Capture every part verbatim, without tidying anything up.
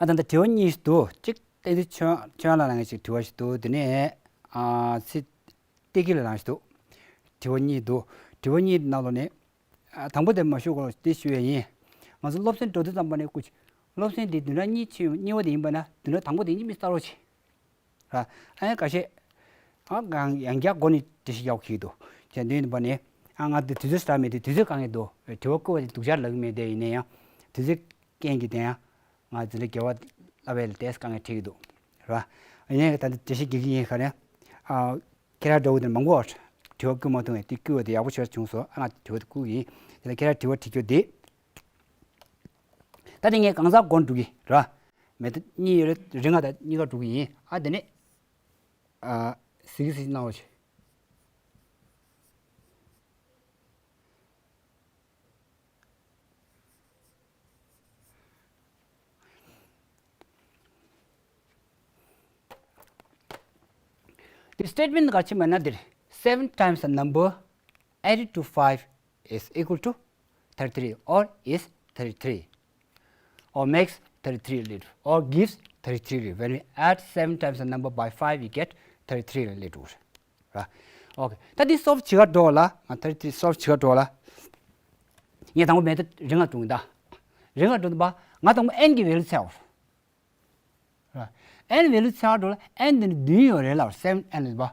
ཨ་ད་ལྟ་དྲི་བ་གཉིས་ཤིག་འདུག་གཅིག་བསྟན་འཛིན་ཆོས་དབྱངས་ལགས་ལངས་ཞིག་དྲི་བ་ཞིག་འདུག་དེ་ནས་ཨ་ཚེ་བདེ་སྐྱིད་ལགས་ལངས་ཞིག་འདུག་དྲི་བ་གཉིས་འདུག་དྲི་བ་གཉིས་ནང་ལོགས་ནས་ཨ་དང་པོ་དེ་མ་ཞུ་གོང་དེ་ཞུ་ཡས་ཡིན། ང་ཚོ་སློབ་ཚན་འགྲོ་དུས་ཙམ་པ་ནས་སྐུ་མཁྱེན། སློབ་ཚན་འདི་བདུན་ཕྲག་གཉིས་ཆེ་གཉིས་པ་དེ་ཡིན་པ་ན་བདུན་ཕྲག་དང་པོ་དེ་གཉིས་མི་གསར་རོགས་བྱེད། ར། ཨ་ཡ་ཁ་ཤས། ཨ་གང་ཡང་བསྐྱར་སྒོ་ནས་འགྲེལ་བཤད་རྒྱག་གི་འདུག་བྱས་དུས་ཡིན་པ་ནས་ཨ་ང་འདི་དུས་ཚོད་སྲ་མེད་དུས་དུས་ཚོད་དཀའ་ངལ་འདུག་དྲི་བ་བཀོད་པ་དེ་སྡུག་ཅག་ལབ་ཀྱི་མེད་དེ་ཡིན་ན་ཡང་དུས་ཚོད་རྐྱེན་གྱིས་དེ་ཡང་ང་འཛིན་གྲྭ་དགེ་བ་བསླབ་པའི་ལ་ཏོག་ཙམ་དཀའ་ངལ་འཕྲད་ཀྱི་འདུག་ར། ཡིན་ནའི་ད་འདི་འགྲེལ་བཤད་རྒྱག་གི་ཡིན་ཁ་ནས་ཨ་ཁྱེད་རང་འདྲ་བོ་དེ་མང་པོ་དྲི་བ་བཀོད་མ་ཐུབ་ངས་དེ་བཀོད་པ་དེ་ཡག་པོ་ཞེ་དྲག་བྱུང་སོང་ཨ་ང་དྲི་བ་དེ་བཀོད་ཀྱི་ཡིན། དེ་ལ་ཁྱེད་རང་དྲི་བ་དྲི་རྒྱུ་དེ། ད་དེ་ངས་གང་ཟག་སྒོ་འགྲོ་གི་ར། མེད་ད་གཉིས་ཡོད་རེད་རིགས་ལྔ་དང་གཉིས་ཀ་འགྲོ་གི་ཡིན་ཨ་དེ་ནས། ཨ་གཟིགས་གཟིགས་གནང་རོགས་བྱེད། The statement ག་ཕྱི་མ་ན་འདིར seven times a number added to five is equal to thirty-three or is thirty-three or makes thirty-three relative or gives thirty-three relative. When we add seven times a number by five, we get thirty-three relative. ར། ཨོ་ཁེ། ད་འདི་སོལབ་བྱེད་ག་འགྲོ་ལ། ང་ད་འདི་སོལབ་བྱེད་ག་འགྲོ་ལ། ངས་དང་པོ་མེད་ད་རིགས་ལྔ་བསྒྲུངས་ད། རིགས་ལྔ་བསྒྲུངས་ད་པ། ང་དང་པོ་ཨེན་གྱི་ཝེ་ལུ་འཚོལ་བ། ར། ཨེན་ཝེ་ལུ་འཚོལ་ག་འགྲོ་ལ་ཨེན་འདི་ནི་བདུན་ཡོད་རེད་ལ་seven n ལ་པ།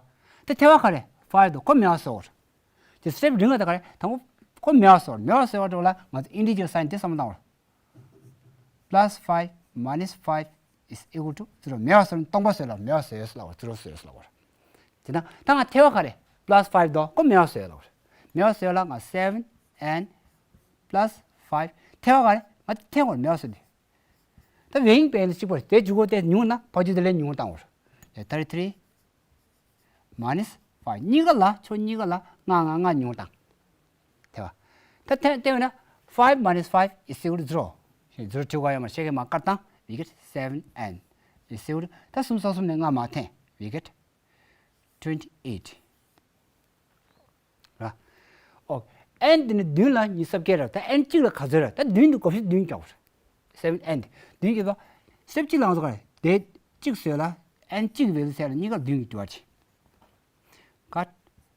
ད་ཐེ་བ་ག་རེ་five དུ་ཁོ་མེད་པ་བཟོ་བར། དེ་སི་ཊེབ་རིགས་ལྔ་ད་ག་རེ་དང་པོ་ཁོ་མེད་པ་བཟོ་བར་མེད་པ་བཟོ་ག་འགྲོ་ལ་ང་ཚོ་ཨིན་ཊི་ཇར་སའིན་དེ་བསམ་བློ་བཏང་བར། Plus five minus five is equal to zero. མེད་པ་བཟོ་ན་སྟོང་པ་བཟོས་ལ་མེད་པ་བཟོས་ཡོད་ལ་བ་zero བཟོས་ཡོད་ལ་བ། དེ་ན་ད་ང་ཐེ་བ་ག་རེ་plus five དོ་ཁོ་མེད་པ་བཟོས་ཡོད་ལ་བ། མེད་པ་བཟོས་ལ་ང་seven n plus five ཐེ་བ་ག་རེ་ང་ཐེ་བ་མེད་པ་བཟོས་དེ། ད་ཝེ་ཡིང་པེན་གཅིག་པ་དེ་འཇུག་གོ་དེ་ཉུང་ན་ཕ་ཇུ་དེ་ལས་ཉུང་བཏང་བར། thirty three minus five གཉིས་ཀ་ལ་ཕྱོགས་གཉིས་ཀ་ལ་ལྔ་ལྔ་ལྔ་ཉུང་བཏང་། དེ་བ། ད་དེ་དེ་བས་ན་five minus five is equal to zero. zero བྲི་དགོས་ཡོད་མ་ཤེས་ཀྱི་མ་བཀར་བཏང་། we get seven n is equal to ད་གསུམ་སོ་གསུམ་ནས་ལྔ་མ་འཐེན། we get twenty eight ར། ཨོ། ཨེན་འདི་ནི་བདུན་ལ་ཉི་ཤུ་རྩ་བརྒྱད་ར། ད་ཨེན་གཅིག་ལ་ག་ཚོད་ར། ད་བདུན་འདི་བགོ་བཤའ་བདུན་རྒྱག་པ་ར། seven n འདི་བདུན་གྱི་བ། སི་ཊེབ་གཅིག་ལ་ང་ཚོ་ག་རེ་དེ་གཅིག་བཟོས་ལ་ཨེན་གཅིག་ཝེ་ལུ་འཚོལ་ལ་གཉིས་ཀ་བདུན་གྱི་འགྲོ་བ་བྱེད། ཀཊ།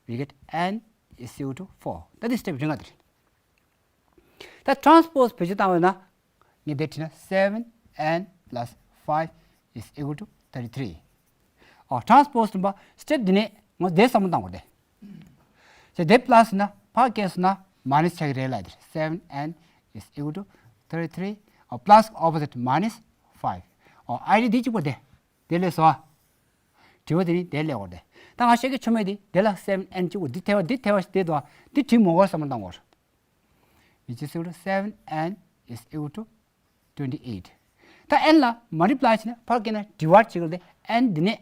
we get n is equal to four. ད་འདི་སི་ཊེབ་རིགས་ལྔ་དེ་རེད། ད་ཊ་རན་སི་པོ་སི་བེད་སྤྱོད་བཏང་བ་ན། ངས་འདིར་བྲིས་ན་seven n plus five is equal to thirty three. ཨོ། ཊ་རན་སི་པོ་སི་རིམ་པ་སི་ཊེབ་འདི་ནས་ངོ་དེ་བསམ་བློ་བཏང་དགོས་ཏེ། ཅེ་དེ་པ་ལ་སི་ན་ཕར་སྐྱེལ་སོང་ན་མ་ནི་སི་ཆགས་ཀྱི་རེད་ལ་དེར་seven n is equal to thirty three. ཨོ། པ་ལ་སི་ཨོ་པོ་ཟིཊ་མ་ནི་སི་five. ཨོ། ཨའི་ཌི་འདི་གཅིག་པོ་དེ་དེ་ལས་སོ། དྲི་བ་དེ་ནི་དེ་ལས་འོར་དེ། ད་ང་བཤད་ཀྱི་ཆོ་མེད་དེ་དེ་ལ་seven n གཅིག་པོ་འདི་ཐེ་བ་འདི་ཐེ་བ་ཞིག་དེ་དོ་འདི་བྲིས་མོ་གོ་བསམ་བློ་བཏང་དགོས། Which is equal to seven n is equal to twenty eight. ད་ཨེན་ལ་མལ་ཊི་པ་ལའི་བྱས་ན་ཕར་སྐྱེལ་ན་ཌི་ཝའིཌ་བྱེད་དགོས་ཏེ་ཨེན་འདི་ནས་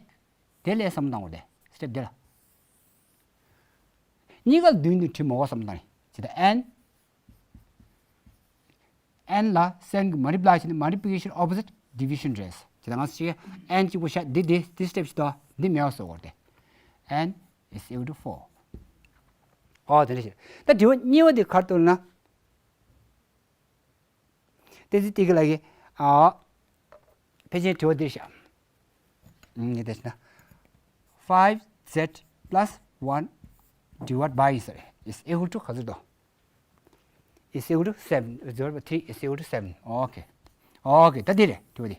དེ་ལས་བསམ་བློ་བཏང་དགོས་ཏེ་སི་ཊེབ་དེ་ལ། གཉིས་ཀ་བདུན་བདུན་བྲིས་མོ་གོ་བསམ་བློ་བཏང་ནས་ཇི་ལྟར་ཨེན། ཨེན་ལ་སེ་བན་གྱི་མལ་ཊི་པ་ལའི་བྱས་ན་multiplication opposite division རེད། ཇི་ལྟར་ང་ཚོ་ཅིག་ཨེན་གཅིག་པོ་བཞག་འདི་འདི་འདི་སི་ཊེབ་ཞིག་ཏུ་འདི་མེད་པ་བཟོ་དགོས་ཏེ་ཨེན་is equal to four. ཨོ་དེ་འདྲ་ཞིག་ད་དྲི་བ་གཉིས་པ་དེ་ག་རེ་འདུག་ན། བསྟན་འཛིན་བདེ་སྐྱིད་ལགས་ཀྱིས་ཨ་ཕལ་ཆེར་དྲི་བ་འདི་བཞག་ངས་བལྟས་ན། five z plus one divided by ཟེར་is equal to ག་ཚོད་དོ། is equal to seven. Zero by three is equal to seven. Okay. Okay. ད་འདི་རེད་དྲི་བ་འདི།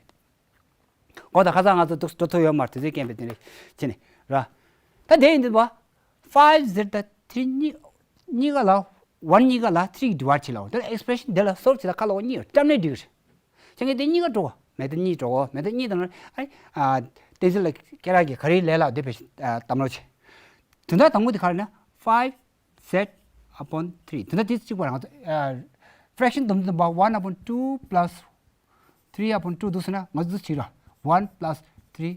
གོ་ད་ཁ་སང་ང་ཚོ་འདུག་འགྲོ་ཐུབ་ཡོད་མ་རེད་དེ་ཚོའི་རྐྱེན་པས་དེ་འདྲ་བྱས་ནས་ར། ད་དེ་ཡིན་དུས་པ། five z དང་three གཉིས་གཉིས་ཀ་ལ་one གཉིས་ཀ་ལ་three གིས་divide བྱེད་ལ་འོ་དེ་ལ་expression དེ་ལ་solve བྱེད་ལ་ཁ་ལོག་གཉིས་ཡོད་སྐྲམ་ནས་འགྲིག་རེད། ཁྱེད་ངས་དེ་གཉིས་ཀ་འགྲོ་གོ་མེད་དེ་གཉིས་འགྲོ་གོ་མེད་དེ་གཉིས་དང་ཨ་བསྟན་འཛིན་ལགས་ཁྱེད་རང་གིས་ག་རེ་ལས་ལ་དེ་བེད་གཏམ་རོགས་བྱེད། དོན་དག་དང་པོ་དེ་ག་རེ་ན་five z upon three དོན་དག་དེ་གཅིག་པ་རང་fraction དུམ་དུམ་པ་one upon two plus three upon two འདུག་ཟེར་ན་ང་ཚོ་བྱེད་ར་one plus three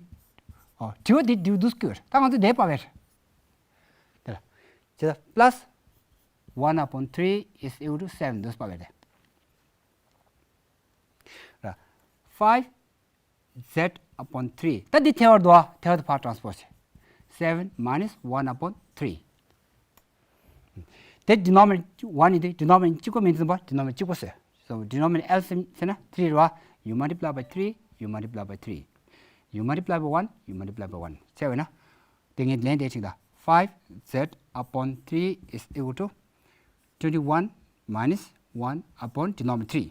ཨོ་དྲི་བ་དེ་དྲི་བ་འདུག་སྐྱོར་ད་ང་ཚོ་དེ་པ་བེར། དེ་ལ་ཇི་ལྟར་plus one upon three is equal to seven འདུག་པ་བེར་དེ། ར། five z upon three ད་འདི་ཐེ་བར་འདུག་ཨ། ཐེ་བར་དུ་ཕར་transpose བྱེད། seven minus one upon three དེ་denominator one ཡིན་དུས་denominator གཅིག་པ་མིན་འཛིན་པ་denominator གཅིག་པ་ཟེར། So denominator L ཟེར་ན་three རེད་བ། You multiply by three you multiply by three, you multiply by one, you multiply by one བྱས་པས་ན། དེ་ངས་ལན་དེ་བྲིས་ད། five z upon three is equal to twenty one minus one upon denominator three.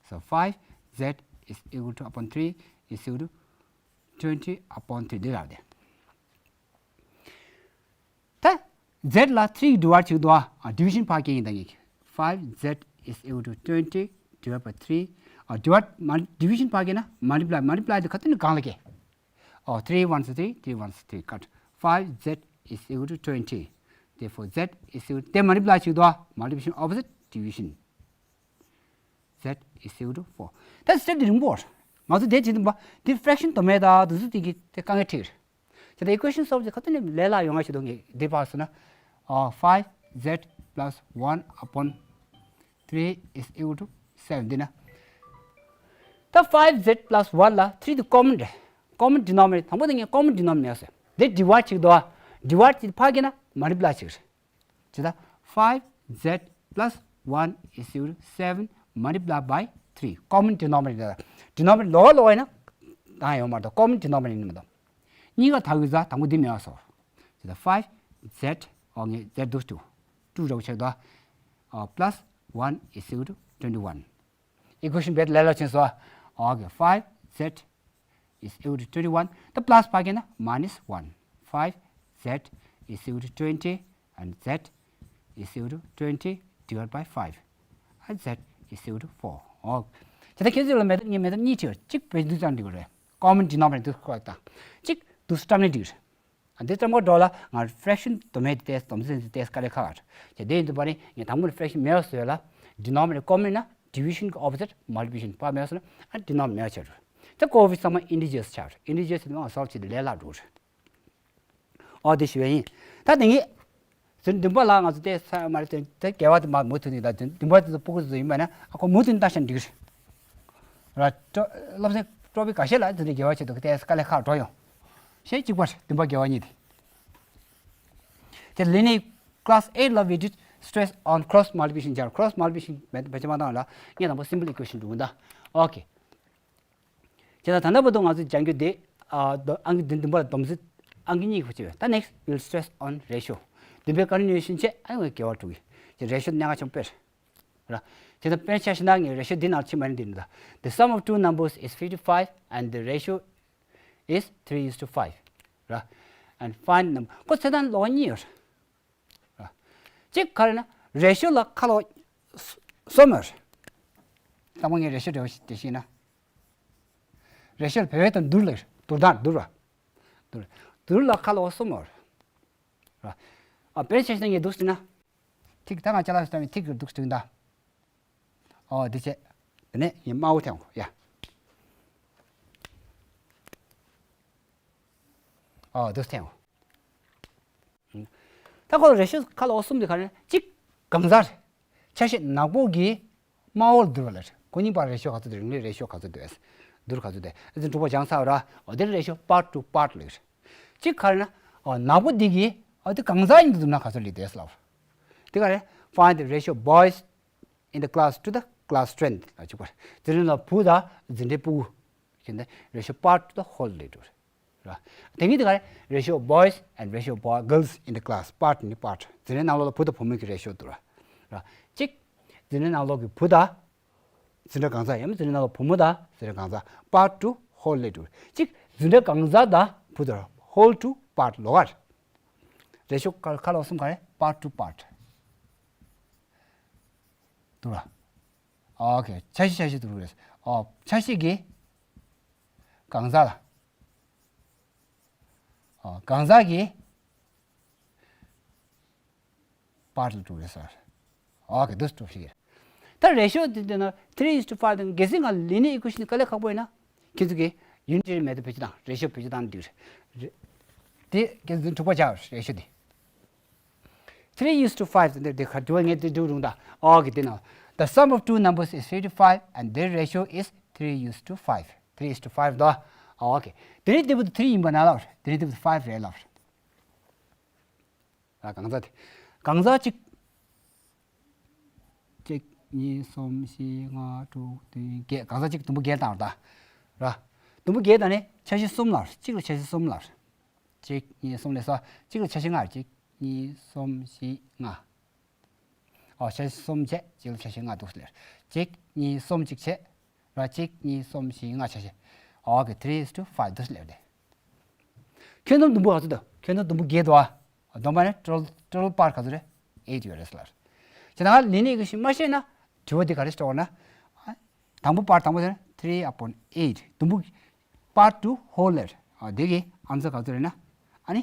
So five z is equal to upon three is equal to twenty upon three འདི་རག་དེ། ད་z ལ་three divide བྱེད་དུ་ཨ་division ཕར་སྐྱེལ་ཡིན་ད་ངེས། five z is equal to twenty divide by three. ཨ་divide མ་division ཕར་སྐྱེལ་ན་multiply, multiply དེ་ག་དུས་ནས་གང་ལ་སྐྱེལ། ཨོ three ones three, three ones three cut, five z is equal to twenty. Therefore z is equal to དེ་multiply བྱེད་དུ་ཨ་multiplication opposite division, z is equal to four. ད་step དེ་རིང་པོ། ང་ཚོ་དེ་བྱེད་དུས་པ་དེ་fraction དུ་མེད་ད་དུ་སུ་དེ་གི་དེ་དཀའ་ངལ་འཕྲད། ད་equation solve བྱེད་ཁ་ཐུག་ནས་ལས་སླ་ཡོང་ང་ཞིག་འདུག་ངས་འདི་ཕར་སོང་ན། ཨ་five z plus one upon three is equal to seven འདི་ན། ད་five z plus one ལ་three དེ་common རེད། common denominator དང་པོ་དེ་ངས་common denominator མེད་ཟེར། འདི་divide བྱེད་དུ་ཨ་divide བྱེད་ཕར་སྐྱེལ་ན་multiply བྱེད་རེད། ཇི་ལྟར་five z plus one is equal to seven multiply by three. common denominator, denominator ལོག་ལོག་ཡིན་ན་ད་ཡོང་མ་རེད། common denominator ཡིན་མ་རེད། གཉིས་ཀ་དག་ཡོད་ཙང་དང་པོ་འདི་མེད་པ་བཟོ། ཇི་ལྟར་five z ཨོ་ངས་z འདུག་two, two འདྲ་བོ་ཆགས་འདུག་ཨ་plus one is equal to twenty one. equation བེད་ལས་ལ་ཕྱིན་སོ། ཨོ་གི་five z is equal to twenty one. ད་plus ཕར་སྐྱེལ་ན་minus one. five z is equal to twenty and z is equal to twenty divided by five and z is equal to four. ཨོ། ད་ལྟ་ཁྱེད་ཚོ་ལ་མེད་ཐབས་གཉིས་མེད་ཐབས་གཉིས་བྲིས་པ་གཅིག་བེད་འདུག་ཙམ་འགྲིག་གི་རེད། common denominator འདུག་ཁོ་དང་གཅིག་འདུག་སུ་བཀྲམ་ནས་འགྲིག་གི་རེད། ཨ་འདི་ཙམ་གོ་འགྲོ་ལ་ང་fraction དུ་མེད་དེ་སྟོམ་ཚན་དེ་དཀའ་ལས་ཁག་ཨ་རེད། དེ་འདི་འདུག་པ་ནི་ངས་དང་པོ་ནས་fraction མེད་པ་བཟོས་ལ་denominator common ན་division གི་opposite multiplication ཕར་མེད་པ་བཟོས་ན་ཨ་denominator མེད་པ་ཆགས་འགྲོ། ད་ཀོ་བི་ཚང་མ་integers ཆགས་རེད། integers དེ་མ་solve བྱེད་དུས་ལས་སླ་འགྲོ་རེད། ཨོ་དེ་ཞུ་བ་ཡིན། ད་དེ་ངས་ཟུར་འདུན་པ་ལ་ང་ཚོ་དེ་ས་མ་རེད་དེ་དེ་དགེ་བ་དེ་མ་མུ་མཐུད་ནས་ད་འདུན་པ་དེ་ཚོ་སྤུ་གུ་ཚོ་ཡིན་པ་ན་ཨ་ཁོ་མུ་མཐུད་ནས་ལྟ་ཤ་འགྲིག་རེད། ར་ཀྲོ་སློབ་ཚན་ཀྲོ་པི་འགའ་ཤས་ལ་དེ་འདྲའི་དགེ་བ་ཆེད་དུ་དེ་དཀའ་ལས་ཁག་འགྲོ་ཡོང་། ཤེས་གཅིག་པར་འདུན་པ་དགེ་བ་གཉིས་དེ། དེ་ལས་ནས་class eight ལ་we did stress on cross multiplication སྦྱར། cross multiplication མེད་བེད་སྤྱོད་མ་བཏང་ལ་ངས་དང་པོ་simple equation འགྲོ་གི་ད། ཨོ་ཁེ། བྱས་ཙང་ད་ལྟ་བར་དུ་ང་ཚོས་སྦྱང་རྒྱུ་དེ་ཨ་ཨང་ཀི་བདུན་བདུན་པ་ལ་སྡོམ་རྩིས་ཨང་ཀི་གཉིས་ཤིག་བྱས་པས། ད་next we'll stress on ratio. བདུན་པའི་continuation བྱས་ཨ་ནི་ངས་དགེ་བ་དྲུག་གི་ratio དེ་གནད་འགག་ཆེན་པོ་དཔེ་རེད། ར། བྱས་ཙང་དཔེར་ཆ་བཞག་ན་ངས་ratio འདི་ནང་ཕྱིན་པ་ནི་འདི་འདྲ། The sum of two numbers is fifty five and the ratio is three is to five. ར། And find number. ཁོ་ཚད་ལྡན་ལོགས་གཉིས་ཡོད་རེད། གཅིག་ག་རེ་ན་ratio ལ་ཁ་ལོ་གསུམ་ཡོད་རེད། དང་པོ་ངས་ratio འདྲ་བོ་ཞིག་དེ་ཤེས་ན། ratio ལ་བེད་བེད་དང་བསྡུར་ལ་བསྡུར་དང་བསྡུར་བ། བསྡུར་བསྡུར་ལ་ཁ་ལོ་གསུམ་ཡོད་རེད། ཨ་དཔེར་ཆ་བཞག་ན་ངས་འདུག་ཟེར་ན། ཐིག་ད་ང་ཅ་ལག་ཞིག་བཏང་བའི་ཐིག་གི་འདུག་ཟེར་ད། ཨོ་འདི་བྱས། དེ་ནས་ངས་དམར་པོ་འཐེན་འོང་ཡ། ཨོ་འདུག་འཐེན་འོང་། ད་ཁོ་ལ་ratio ཁ་ལོ་གསུམ་དེ་ག་རེ་གཅིག་གང་ཟག་རེད། ཆ་ཤས་ནག་པོ་གི་དམར་པོ་ལ་བསྡུར་བ་ལ་རེད། ཁོ་གཉིས་བར་ratio ག་ཚོད་དེ་རིང་ལུགས་ratio ག་ཚོད་དེ་བསྡུར་ག་ཚོད་དེ་ཨེ་ཙི་འགྲུབ་པ་སྦྱངས་ཚར་ར། འོ་དེ་ratio part to part ལ་རེད། གཅིག་ག་རེ་ན། འོ་ནག་པོ་འདི་གི་འོ་དེ་གང་ཟག་གཉིས་བསྡུར་ན་ག་ཚོད་ལས་དེ་ལབ། དེ་ག་རེ། Find the ratio boys in the class to the class strength ལ་གཅིག་པར་འཛིན་གྲྭ་ནང་བུ་དང་འཛིན་གྲྭའི་སྤུ་གུ། ཁྱེད་ནས་ratio part to the whole ལས་འགྲོ་རེད། ར། དེ་གཉིས་དེ་ག་རེ། ratio boys and ratio boy girls in the class. part ནི་part འཛིན་གྲྭའི་ནང་ལོགས་ལ་བུ་དང་བུ་མོ་གི་ratio འདུག་ར། ར། གཅིག་འཛིན་གྲྭའི་ནང་ལོགས་ཀྱི་བུ་དང་། འཛིན་གྲྭ་གང་ཟག་ཡང་མིན་འཛིན་གྲྭའི་ནང་ལོགས་བུ་མོ་དང་འཛིན་གྲྭ་གང་ཟག part to whole ལས་འགྲོ་རེད། གཅིག་འཛིན་གྲྭ་གང་ཟག་དང་བུ་དང་whole to part ལོགས་ཀ་རེད། ratio ཁ་ཁ་ལོ་གསུམ་ག་རེ། part to part འདུག་ར། ཨོ་ཁེ། ཆ་ཤས་ཆ་ཤས་འདུག་རེད། ཨོ་ཆ་ཤས་ཀྱི་གང་ཟག་ལ། ཨོ་གང་ཟག་གི་part ལ་འགྲོ་རེད་ཟེར། ཨོ་ཁེ། འདུག་འགྲོ་ཞིག་ད་ratio དེ་དེ་ན་three is to five དང་གལ་སྲིད་ང་linear equation དཀའ་ལས་ཁག་པོ་ཡིན་ན། ཁྱེད་ཚོ་གིས་unitary method བེད་སྤྱོད་དང་ratio བེད་སྤྱོད་བཏང་འདུག་རེད། དེ་ཁྱེད་ཚོ་འཁྲུག་པ་ཆགས་ratio དེ། three is to five དེ་འདི་ག་དུ་བ་ངས་དེ་འགྲུབ་རུང་ད། ཨོ་གི་དེ་ན། The sum of two numbers is fifty five and their ratio is three is to five. three is to five དོ། ཨོ་ཁེ། དེ་རིང་དེ་བུ་three ཡིན་པ་ན་ལབ། དེ་རིང་དེ་བུ་five རེད་ལབ། ར་གང་ཟག་དེ། གང་ཟག་གཅིག་གཅིག་གཉིས། གསུམ། བཞི། ལྔ། དྲུག་བདུན། བརྒྱད། གང་ཟག་གཅིག་དུམ་བུ་བརྒྱད་བཏང་བ་ད། ར། དུམ་བུ་བརྒྱད་དང་ནི་ཆ་ཤས་གསུམ་ལ། གཅིག་ལ་ཆ་ཤས་གསུམ་ལ། གཅིག་གཉིས་གསུམ་ལ་སོ། གཅིག་ལ་ཆ་ཤས་ལྔ། གཅིག་གཉིས་གསུམ་བཞི་ལྔ། ཨོ་ཆ་ཤས་གསུམ་བྱས། གཅིག་ལ་ཆ་ཤས་ལྔ་འདུག་ལེར། གཅིག་གཉིས་གསུམ་གཅིག་བྱས། ར་གཅིག་གཉིས་གསུམ་བཞི་ལྔ་ཆ་ཤས། ཨོ་གི་three is to five འདུག་ལེར་ཏེ། ཁྱོན་བསྡོམས་དུམ་བུ་ག་ཚོད་འདུག་ཁྱོན་བསྡོམས་དུམ་བུ་བརྒྱད་འདུག་ཨ། བསྡོམས་པ་ནི་total total part ག་ཚོད་རེད། eight ཡོད་རེད་ལེར། བྱས་ན་ང་linear equation མ་ཤེས་ན་དྲི་བ་འདི་ག་རེ་ཤོད་དགོས་ན། དང་པོ་part དང་པོ་དེ་ནི་three upon eight དུམ་བུ་part two whole ལེར། ཨ་འདི་གི་answer ག་ཚོད་རེད་ན། ཨ་ནི།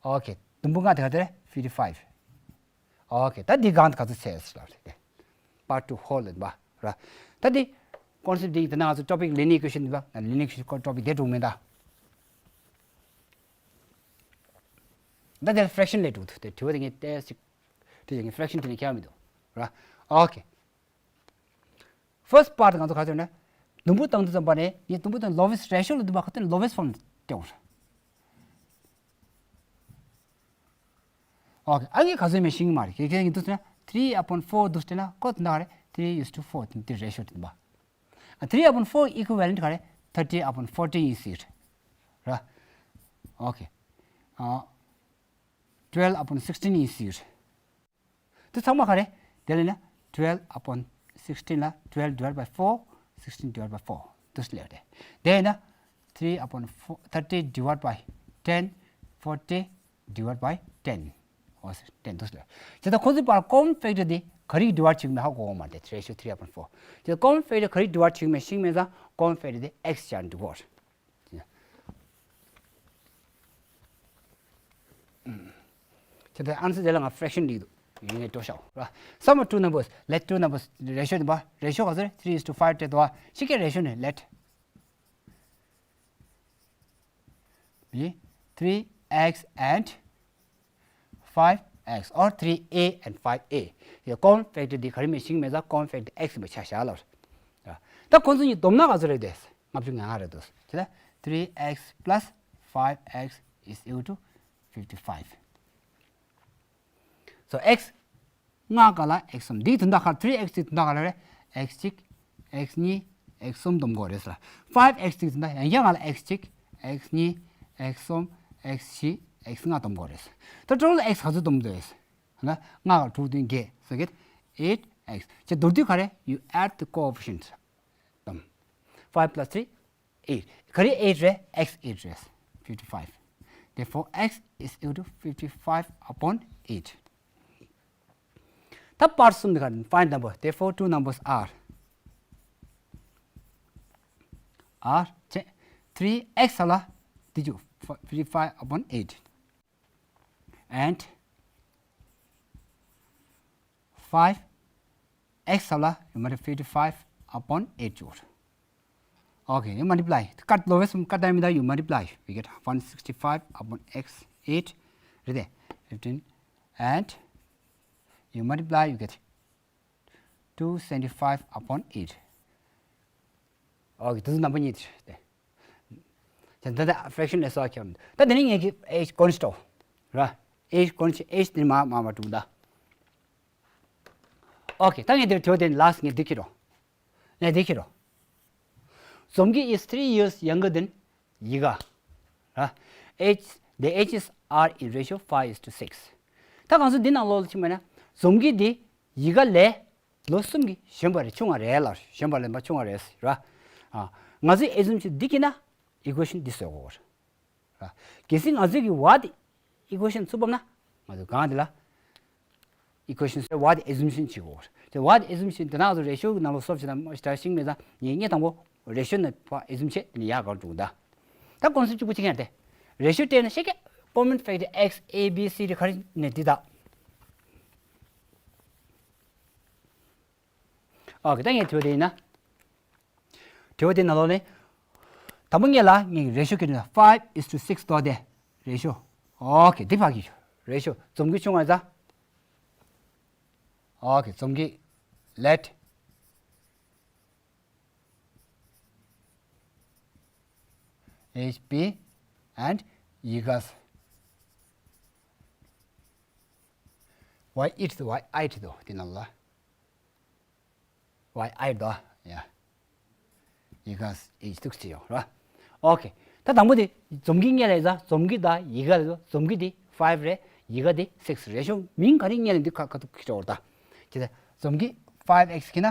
ཨོ་ཁེ། དུམ་བུ་ལྔ་དེ་ག་དེ་རེད། fifty five། ཨོ་ཁེ། ད་འདི་གང་ག་ཚོད་ཚད་ལབ་རེད། part two whole ལེན་པ་ར། ད་འདི་concept འདི་ད་ང་ཚོ་topic linear equation འདི་བ། ང་linear equation topic དེ་འགྲོ་མེད་ད། ད་དེ་fraction ལས་འགྲོ་འདུག་དེ་དྲི་བ་དེ་ངས་ཏོག་ཙམ་དྲིས་ཀྱང་fraction དེ་ནས་ཁྱད་མི་འདུག་ར། ཨོ་ཁེ། First part ང་ཚོ་ག་ཚོད་ན། དུམ་བུ་བཏང་དུས་ཙམ་པ་ནས་ངས་དུམ་བུ་དང་lowest ratio ལ་འདུག་པ་ཁ་ཏོན་lowest form སྐྱོང་། ཨོ་ཁེ། ཨ་ངས་ག་ཚོད་མེད་ཤེས་ཀྱི་མ་རེད། ཁྱེད་ཁྱེད་ཀྱིས་འདུག་ཟེར་ན་three upon four འདུག་ཟེར་ན་ཁོ་དེ་འདྲ་རེད། three is to four དེ་ratio དེ་འདུག་པ། ཨ་three upon four equivalent ག་རེད། thirty upon fourteen ཡིན་ཟེར། ར། ཨོ་ཁེ། ཨ་twelve upon sixteen ཡིན་ཟེར། དེ་ཚང་མ་ག་རེ། དེ་ལས་ན་twelve upon sixteen ལ་twelve divide by four, sixteen divide by four དུ་སླེབས་ཏེ། དེ་ན་three upon four, thirty divide by ten, forty divide by ten འོ་ཟེར་ten དུ་སླེབས། དེ་ལྟར་ཁོ་ཚོའི་བར་common factor དེ་ག་རེ་divide བྱེད་ཀྱི་མེད་ཧ་གོ་གི་མ་རེད། ratio three upon four དེ་common factor ག་རེ་divide བྱེད་ཀྱི་མེད་ཤེས་མེད་ཙང་common factor དེ x བྱས་འགྲོ་གི་རེད། དེ་ལྟར་answer དེ་ལ་ང་fraction བྲིས་འདུག་ཡིན་ངེས་སྤྲོ་ཤོག་ར། Sum of two numbers, let two numbers ratio དེ་བ། ratio ག་ཚོད་རེད། three is to five སྤྲད་འདུག་བ། ཤི་ཀའི་ratio ནི་let be three x and five x or three a and five a ཡ། common factor འདི་ག་རེ་མེད་ཤེས་མེད་ཙང་common factor x མ་ཆ་བཞག་ལབ་ར། ད་ཁོང་ཚོ་གཉིས་བསྡོམས་ན་ག་ཚོད་རེད་དེ། ལྔ་བཅུ་ང་ལྔ་རེད་འདུག་དེ་ལ་three x plus five x is equal to fifty five. So x ལྔ་ག་ལ་x གསུམ། འདིའི་དོན་དག་ག་རེ། three x དེའི་དོན་དག་ག་རེ་རེད། x གཅིག x གཉིས x གསུམ་བསྡོམས་དགོས་རེད་ཟེར། five x དེའི་དོན་དག་ཡང་བསྐྱར་ང་ལ་x གཅིག x གཉིས x གསུམ x བཞི x ལྔ་བསྡོམས་དགོས་རེད་ཟེར། ད་total x ག་ཚོད་བསྡོམས་འདུག་ཟེར་ན། ལྔ་ག་དྲུག་བདུན་བརྒྱད་ཟེར་གི་eight x བྱས། མདོར་བསྡུས་ག་རེ། you add the coefficient བསྡོམས། five plus three eight ག་རེ། eight རེད། x eight རེད། fifty five. Therefore x is equal to fifty five upon eight. ད་part གསུམ་འདི་ག་find number. Therefore two numbers are are three x ལ་འདི་ཅུ་fifty five upon eight and five x ལ་you multiply fifty five upon eight ཅུ། Okay, you multiply. Cut lowest cut down you multiply. We get one sixty five upon x eight. Right there. Fifteen. And you multiply, you get two seventy five upon eight. Okay, this is number གཉིས་དེ། ད་ད་fraction ལས་སོགས་ཁྱོད། ད་དེ་ནི་ངེད་ཀྱི་ཨེ་ཅི་concept ར། ཨེ་ཅི་concept ཨེ་ཅི་དེ་མ་མ་མ་དྲུག་ད། Okay, ད་ངས་དེར་དེ་དེ་last ངས་འདི་ཁྱེར་རོ། ངས་འདི་ཁྱེར་རོ། འཛོམས་སྐྱིད is three years younger than ཡི་ག་ར། Age, the ages are in ratio five is to six. ད་གང་ཚོད་འདི་ནང་ལོགས་ལ་ཕྱིན་པ་ན་འཛོམས་སྐྱིད་འདི་ཡི་ག་ལས་ལོ་གསུམ་གྱིས་གཞོན་པ་རེད། ཆུང་བ་རེད་ལ། གཞོན་པ་ལས་མ་ཆུང་བ་རེད་ཟེར་ར། ཨ། ང་ཚོའི་assumption འདི་གི་ན་equation འདི་བཟོ་དགོས་རེད། ར། གལ་སྲིད་ང་ཚོའི་གི་what equation ཚུགས་པ་ན་ང་ཚོ་གང་འདི་ལ་equation what assumption བྱེད་དགོས་རེད། དེ་what assumption དེ་ན་ང་ཚོ་ratio གི་ནང་ལ་སོབ་བྱེད་ན་མ་ཤི་ད་ཤིང་མེད་ཙང་ངས་ངས་དང་པོ་ratio ནས་ཕ་assume བྱེད། དེ་ནས་ཡག་གར་འགྲོ་གི་ད། ད་concept གཅིག་པུ་གཅིག་ཡང་དེ་ratio སྤྲད་ན་ཤེས་ཀྱི་common factor x a b c དེ་ག་རེ་ནས་འདི་ད། ཨོ་ཁེ། ད་ངས་དུས་དེ་ཡིན་ན། དྲི་བ་དེ་ནང་ལོགས་ནས། དང་པོ་ངེད་ལ་ངེད་ཀྱི་ratio གི་ནང་five is to six དོ་དེ་ratio། ཨོ་ཁེ། འདི་ཕ་གི་ratio འཛོམས་ཀྱི་ཆུང་བ་ཙ། ཨོ་ཁེ། འཛོམས་ཀྱི་let h b and ཡི་ག y eight དོ་y eight དོ་དེ་ནང་ལ། Y eight དོ། ཡ། ཡི་ག་ཨེ་ཅི་ཐུག་ཅི་ཡོང་ར། ཨོ་ཁེ། ད་དང་པོ་དེ་འཛོམས་ཀྱི་སྔོན་ལ་ཡི་ག་འཛོམས་ཀྱི་ད་ཡི་ག་ལ་འཛོམས་ཀྱི་དེ་ཕའིབ་རེད། ཡི་ག་དེ་སིགས་རེད། རེ་ཤོ་མིང་ག་རེ་སྔོན་ལ་འདི་ཁ་ཁ་ཐུག་ཁི་ཏོ་ད། ཁྱེད་ད་འཛོམས་ཀྱི་ཕའིབ་ཨེགས་ཁི་ན་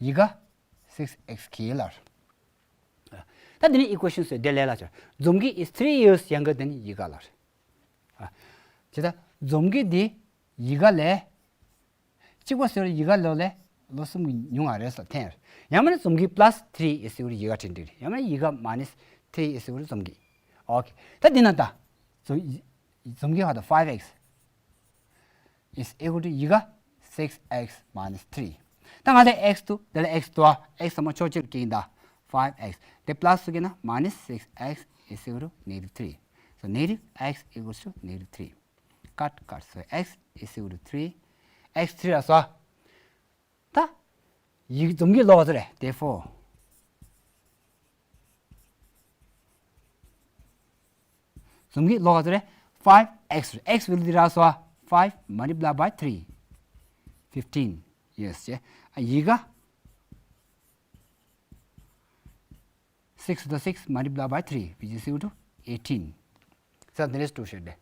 ཡི་ག་སིགས་ཨེགས་ཁི་ལར། ད་དེ་ནས་ཨི་ཀུ་ཨེ་ཤན་སོ་དེ་ལས་ལ་ཆར་འཛོམས་ཀྱི་is three years younger than ཡི་ག་ལར། ཁྱེད་ད་འཛོམས་ཀྱི་དེ་ཡི་ག་ལས། གཅིག་པ་ཟེར་ཡི་ག་ལོ་ལས་ལོ་གསུམ་གྱི་ཉུང་བ་རེད་ཟེར་འཐེན། ཡང་མིན་ན་འཛོམས་ཀྱི་plus three is equal to ཡི་ག་དྲན་འགྲིག་རེད། ཡང་མིན་ན་ཡི་ག་minus three is equal to འཛོམས་ཀྱི། ཨོ་ཁེ། ད་འདི་ན་ད་འཛོམས་འཛོམས་ཀྱི་ཧ་ད་five x is equal to ཡི་ག six x minus three། ད་ང་ཚོ་x དུ་དེ་ལ་x དུ་ཨ་x ཚང་མ་ཕྱོགས་གཅིག་ལ་སྐྱེལ་གྱིན་ད། five x དེ་plus དུ་སྐྱེལ་ན་minus six x is equal to negative three། So negative x equals to negative three. Cut, cut. So x is equal to three. x three ལ་སོ། ད་ཡིག་འཛོམས་ཀྱི་ལོ་ག་ཚོད་རེད། Therefore འཛོམས་ཀྱི་ལོ་ག་ཚོད་རེད། five x རེད། x ཝེ་ལུ་འདི་རག་སོ། five multiply by three, fifteen years བྱས། ཡི་ག six to the six multiply by three, which is equal to eighteen. ས་འདི་ནས་ཏུ་ཤེར་དེ།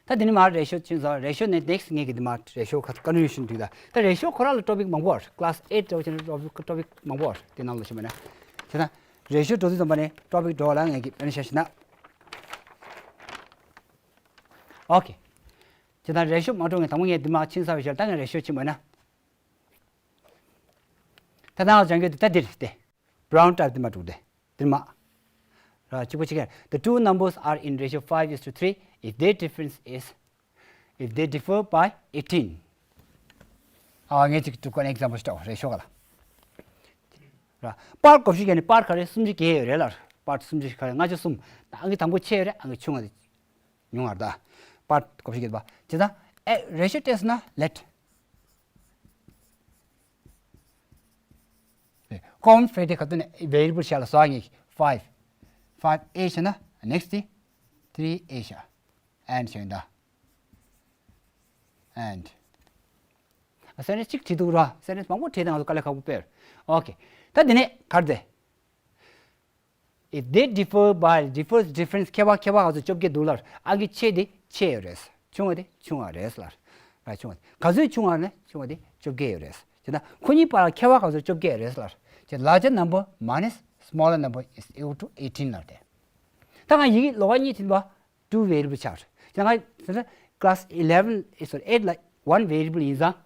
ད་འདི་ནི་མ་རེ་ཤོ་ཆེན་ས་རེ་ཤོ་ནས་next ངེད་ཀྱི་འདི་མ་རེ་ཤོ་ཁ་ཀ་ནུ་ཤིན་དུས་ད། ད་རེ་ཤོ་ཁོ་ར་ལ་topic མང་པོ་ཨར། class eight འདྲ་བོ་ཆེན་topic topic མང་པོ་ཨར། དེ་ནང་ལ་ཤི་མ་ན། དེ་ན་རེ་ཤོ་འགྲོ་དུས་ཙམ་པ་ནས་topic འགྲོ་བ་ལ་ངེད་ཀྱི་དཔེར་ན་ཤ་ཤི་ན། ཨོ་ཁེ། དེ་ན་རེ་ཤོ་མ་འགྲོ་ངས་དང་པོ་ངས་འདི་མ་ཆེན་ས་བའི་ཤར་ད་ངས་རེ་ཤོ་ཆེན་མ་ན། ད་ནང་ལ་སྦྱང་རྒྱུ་དེ་ད་འདིར་སྟེ། brown type དེ་མ་འགྲོ་དེ། དེར་མ། ར་གཅིག་པོ་གཅིག་ག the two numbers are in ratio five is to three if their difference is if they differ by eighteen. ཨ་ངས་གཅིག་གྲུབ་ཀ་ནས་example ཞིག་རེ་ཤོ་ག་ལ། ར་པར་གོ་ཤུ་ག་ནས་པར་ག་རེ་སུམ་ཅུ་ག་ཡོད་རེད་ལ། པར་སུམ་ཅུ་ག་རེ་ལྔ་བཅུ་གསུམ། ད་ཨང་ཀི་དང་པོ་ཆེ་ཡོད་རེད། ཨང་ཀི་ཆུང་བ་དེ། ཉུང་བར་ད། པར་གོ་ཤུ་ག་ནས་པ་ཇི་ད། ཨེ་རེ་ཤོ་ཏེས་ན་let common factor ག་དུ་ནས་variable ཤ་ལ་སོ་ངེས་five five a ཤ་ན་next དེ་three a ཤ་and ཤ་ཡིན་ད། and sentence གཅིག་བྲིས་འདུག་ར། sentence མང་པོ་བྲིས་ད་ང་ཚོ་དཀའ་ལས་ཁག་པོ་དཔེར། ཨོ་ཁེ། ད་འདི་ནས་གར་དེ། If they differ by differs difference ཁྱད་པར་ཁྱད་པར་ག་ཚོད་བཅོ་བརྒྱད་འདུག་ལར། ཨ་གི་ཆེ་དེ་ཆེ་ཡོད་རེད། ཆུང་བ་དེ་ཆུང་བ་རེད་ལར། ར་ཆུང་བ་དེ་ག་ཚོད་ཆུང་བ་ནས་ཆུང་བ་དེ་བཅོ་བརྒྱད་ཡོད་རེད། དེ་ན་ཁོ་གཉིས་བར་ལ་ཁྱད་པར་ག་ཚོད་བཅོ་བརྒྱད་རེད་ལར། དེ་larger number minus smaller number is equal to eighteen ལར་དེ། ད་ང་ཡི་གེ་ལོགས་ཀ་གཉིས་བྲིས་པ། two variable ཆགས་རེད། ད་ང་ཚོ་class eleven sorry eight ལ་one variable ཡིན་ཙང་།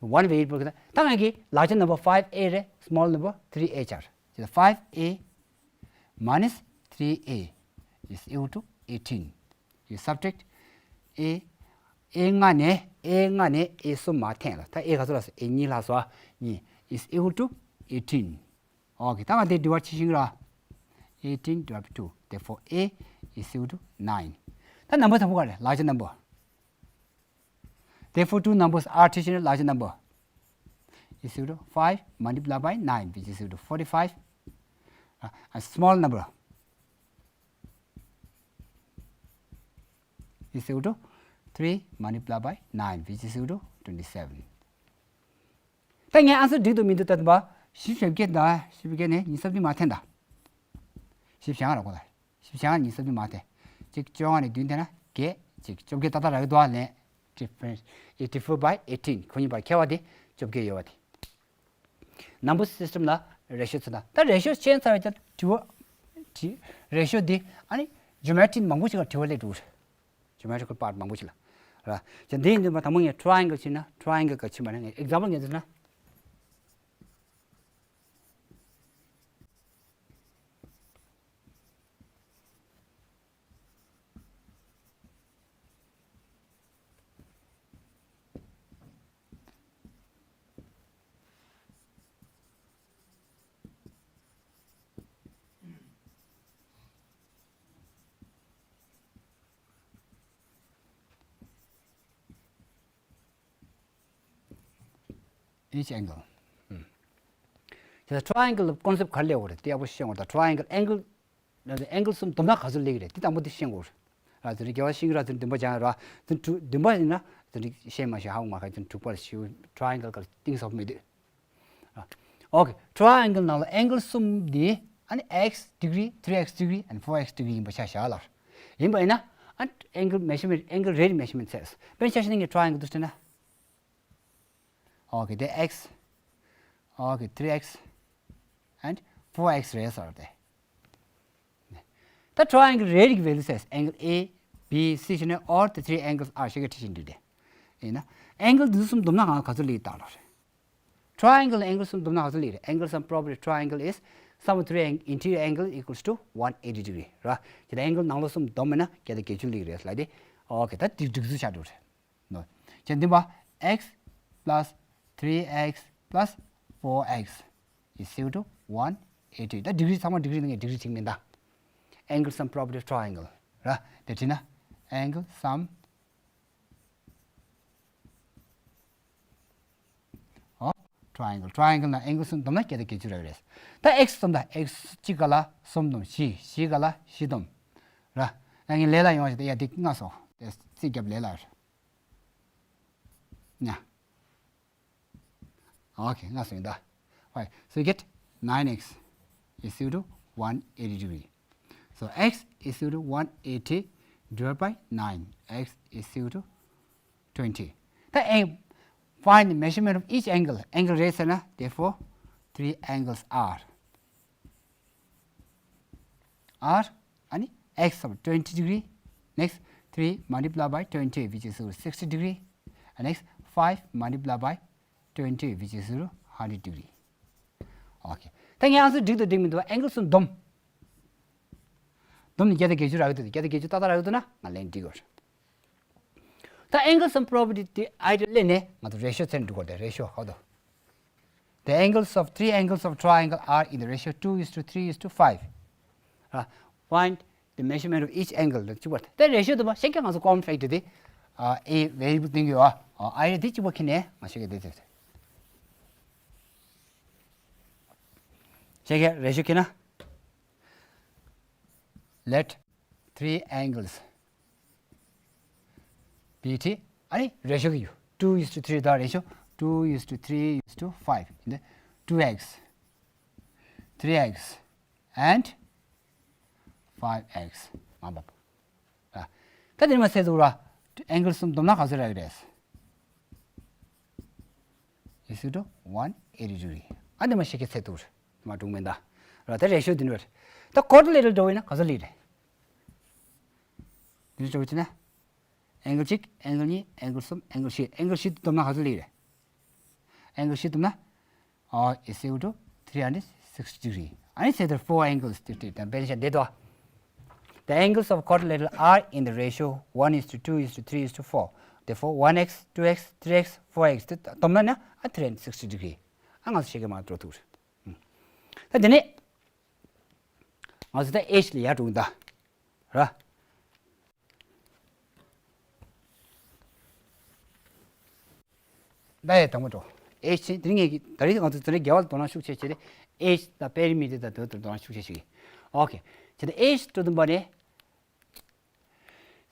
one variable གི་ད་ང་གི་larger number five a རེད། small number three a ཆགས་རེད། ད་five a minus three a is equal to eighteen. You subtract a a ལྔ་ནས་a ལྔ་ནས་a གསུམ་མར་འཐེན་ལ། ད་a ག་ཚོད་ལ་སོ། a གཉིས་ལ་སོ། གཉིས་is equal to eighteen. ཨོ་ཁེ། ད་ང་དེ་འདྲི་བ་ཆི་ཤིང་ར། eighteen divided by two. Therefore a is equal to nine. ད་number དང་པོ་ག་རེ་larger number. Therefore two numbers are ཆི་ཤིང་ར་larger number is equal to five multiply by nine, which is equal to forty-five. Uh, a small number is equal to three multiply by nine, which is equal to twenty-seven. ད་ངས་ཨན་སར་འགྲིག་འདུག་མི་འདུག་ལྟ་དུས་བཞི་བཅུ་ཞེ་བརྒྱད་དང་བཞི་བཅུ་བརྒྱད་ནས་ཉི་ཤུ་རྩ་བདུན་མར་འཐེན་དང་། བཞི་བཅུ་ཞེ་ལྔ་རག་གོ་ད། བཞི་བཅུ་ཞེ་ལྔ་ཉི་ཤུ་རྩ་བདུན་མར་འཐེན། གཅིག་བཅོ་ལྔ་ནས་བདུན་འཐེན་ན་བརྒྱད། གཅིག་བཅོ་བརྒྱད་ཏག་ཏག་རག་གི་འདུག་ཨ་ལན། difference is differ by eighteen. ཁོ་གཉིས་བར་ཁྱད་པར་དེ་བཅོ་བརྒྱད་ཡོད་པ་དེ། number system ལ་ratio ཚོད་དང་། ད་ratio ཤེས་ཚར་བའི་ཚར་དྲི་བ་དྲི། ratio འདི་ཨ་ནི་geometry མང་པོ་ཞིག་ལ་དྲི་བ་སླེབས་འགྲོ་གི་རེད། geometrical part མང་པོ་ཞིག་ལ་ར། ཅན་འདི་ཡིན་དུས་མ་དང་པོ་ངས་triangle ཕྱིན་ན། triangle ག་ཕྱིན་པ་ན་ངས་example ངས་འཛིན་ན། each angle. དེ་ལ་triangle ལ་concept ག་རེ་ལབ་དགོས་རེད། དེ་ཡག་པོ་ཤེས་དགོས་རེད། ད་triangle angle ལ་angle གསུམ་བསྡོམས་ན་ག་ཚོད་སླེབས་ཀྱི་རེད། དེ་དང་པོ་དེ་ཤེས་དགོས་རེད། ཨ་དེ་རིང་རྒྱལ་བ་ཤིང་ར་དེ་བདུན་པ་སྦྱང་ཡ་ར། དེ་དྲུག་བདུན་པ་ཡིན་ན་དེ་རིང་ཤེས་མ་ཤེས་ཧ་གོ་མ་ཁ། དེ་དྲུག་པ་ལ་ཤེས། triangle ག་རེ་གཏིང་ཟབ་མེད་དུས། ཨ་ Okay, triangle ནང་ལ་angle གསུམ་འདི་ཨ་ནི་x degree, three x degree and four x degree ཡིན་པ་ཆ་བཞག་ལ། ཡིན་པ་ཡིན་ན་ཨ་angle measurement, angle རེ་རེ་measurement བྱས། དཔེར་ན་ཆ་བཞག་ན་ངས་triangle དུ་བྱས་ན། Okay, དེ་x, okay, three x and four x རེད་ཟེར་ཏེ། ད་triangle རེ་རེ་གི་value བྱས། Angle A, B, C བྱས་ནས all the three angles are ཞེས་གི་བྲིས་བཞིན་འདུག་སྟེ། ཡིན་ན་angle འདི་གསུམ་བསྡོམས་ན་ང་ག་ཚོད་ལེགས་བཏང་ལ་རེད། Triangle angle གསུམ་བསྡོམས་ན་ག་ཚོད་ལེགས་རེད། Angle sum property of triangle is sum of three ang- interior angle equals to one eighty degree ར། དེ་ད་angle ནང་ལོགས་གསུམ་བསྡོམས་ན་བརྒྱ་དང་བརྒྱད་ཅུ་ལེགས་རེད་ལ་དེ། Okay, ད་དེ་སྒྲིག་ཚུལ་ཆགས་འགྲོ་རེད། No. ཁྱེད་འདི་པ། X plus three x plus four x is equal to one eighty. ད་degree ཚང་མ་degree ནང་degree གཅིག་མིན་ད། Angle sum property of triangle ར། དེ་བྲིས་ན་angle sum of triangle, triangle ནང་angle གསུམ་བསྡོམས་ན་བརྒྱ་དང་བརྒྱད་ཅུ་རག་གི་རེད། ད་x བསྡོམས་ད། X གཅིག་ག་ལ་གསུམ་བསྡོམས་བཞི། བཞི་ག་ལ་བཞི་བསྡོམས་ར། ད་ངས་ལས་སླ་ཡོང་བ་ཞིག་ད་ཡ་འདི་ལྔ་སོང་། དེ་རྩིས་རྒྱབ་ལས་སླ་རེད། ཉ། Okay, ལྔ་སོང་ཡིན་ད། Right, so you get nine x is equal to one eighty degree. So x is equal to one eighty divided by nine. X is equal to twenty. ད་ཨེ། Find the measurement of each angle. Angle རེ་ཟེར་ན། Therefore, three angles are, are ཨ་ནི་x of twenty degree, next three multiply by twenty, which is equal to sixty degree, and next five multiply by twenty, which is equal to hundred degree. Okay. ད་ངས་ཨང་སུ་འགྲིག་དང་འགྲིག་མི་འདུག angle གསུམ་བསྡོམས། བསྡོམས་ནས་བརྒྱ་དང་བརྒྱད་ཅུ་རག་གི་འདུག་བརྒྱ་དང་བརྒྱད་ཅུ་ཏག་ཏག་རག་གི་འདུག་ན་ང་ལན་འགྲིག་གི་རེད། ད་angle sum property དེ་ཨ་ཡི་ལེན་ནས་ང་ཚོ་ratio ཚན་འགྲོ་དགོས་རེད། Ratio ཧོ་དོ། The angles of three angles of triangle are in the ratio two is to three is to five. Uh, find the measurement of each angle. ད་གཅིག་པ་ད་ratio དུ་མ་ཤེས་ཀྱང་ང་ཚོ་common factor དེ་ཨ་ཨེ་variable དེ་ཡོད་ཨ། ཨ་ཨེ་དེ་གཅིག་པ་ཁྱེར་ནས་ང་ཤེས་ཀྱི་དེ་དེ་དེ་ཤེས་ཀྱི་ratio ཁྱེར་ན། Let three angles be t. ཨ་ནི་ratio གི་ཡོད། two is to three ད་ratio two is to three is to five. ཡིན་ད། two x, three x and five x མ་འབབ། ད་དེ་མ་ཟད་དུ་ར་angle གསུམ་བསྡོམས་ན་ག་ཚོད་རག་གི་རེད། Is equal to one eighty degree. ཨ་འདི་མ་ཤེས་ཀྱི་ཚད་དུ་ར་མ་གྲུང་མེད་ད། ར་ད་ratio འདི་འདྲ་རེད། ད་quadrilateral འགྲོ་བས་ན་ག་ཚོད་ལེགས་རེད། འདི་འདྲ་འགྲོ་བ་ཅི་ན། angle གཅིག angle གཉིས angle གསུམ angle བཞི angle བཞི་བསྡོམས་ན་ག་ཚོད་ལེགས་རེད། angle བཞི་བསྡོམས་ན། ཨོ། Is equal to three hundred sixty degree. ཨ་ནི་say the four angles དེ་དེ་དང་དཔེར་ན་བཤད་འདི་དོ། The angles of quadrilateral are in the ratio one is to two is to three is to four. Therefore, one x, two x, three x, four x དེ་བསྡོམས་ན་ན་ཨ་three hundred sixty degree. ཨ་ང་ཚོ་ཤེས་ཀྱི་མ་འགྲོ་ཐུག་རེད། ད་དེ་ནས་ང་ཚོ་ད་ཨེཆ་ལ་ཡར་འགྲོ་གི་ད། ར། ད་ཡ་དང་པོ་འགྲོ། ཨེཆ་ཆེན་དེ་རིང་ངས་ད་རེས་ང་ཚོ་དེ་རིང་རྒྱལ་བ་ལ་དོ་སྣང་ཤུགས་ཆེ་བྱས་ཏེ་ཨེཆ་དང་པེ་རི་མི་ཊར་དང་དེ་ཚོ་དོ་སྣང་ཤུགས་ཆེ་བྱེད་ཀྱི། ཨོ་ཁེ། བྱས་ཏེ་ཨེཆ་འགྲོ་དུས་པ་ནས།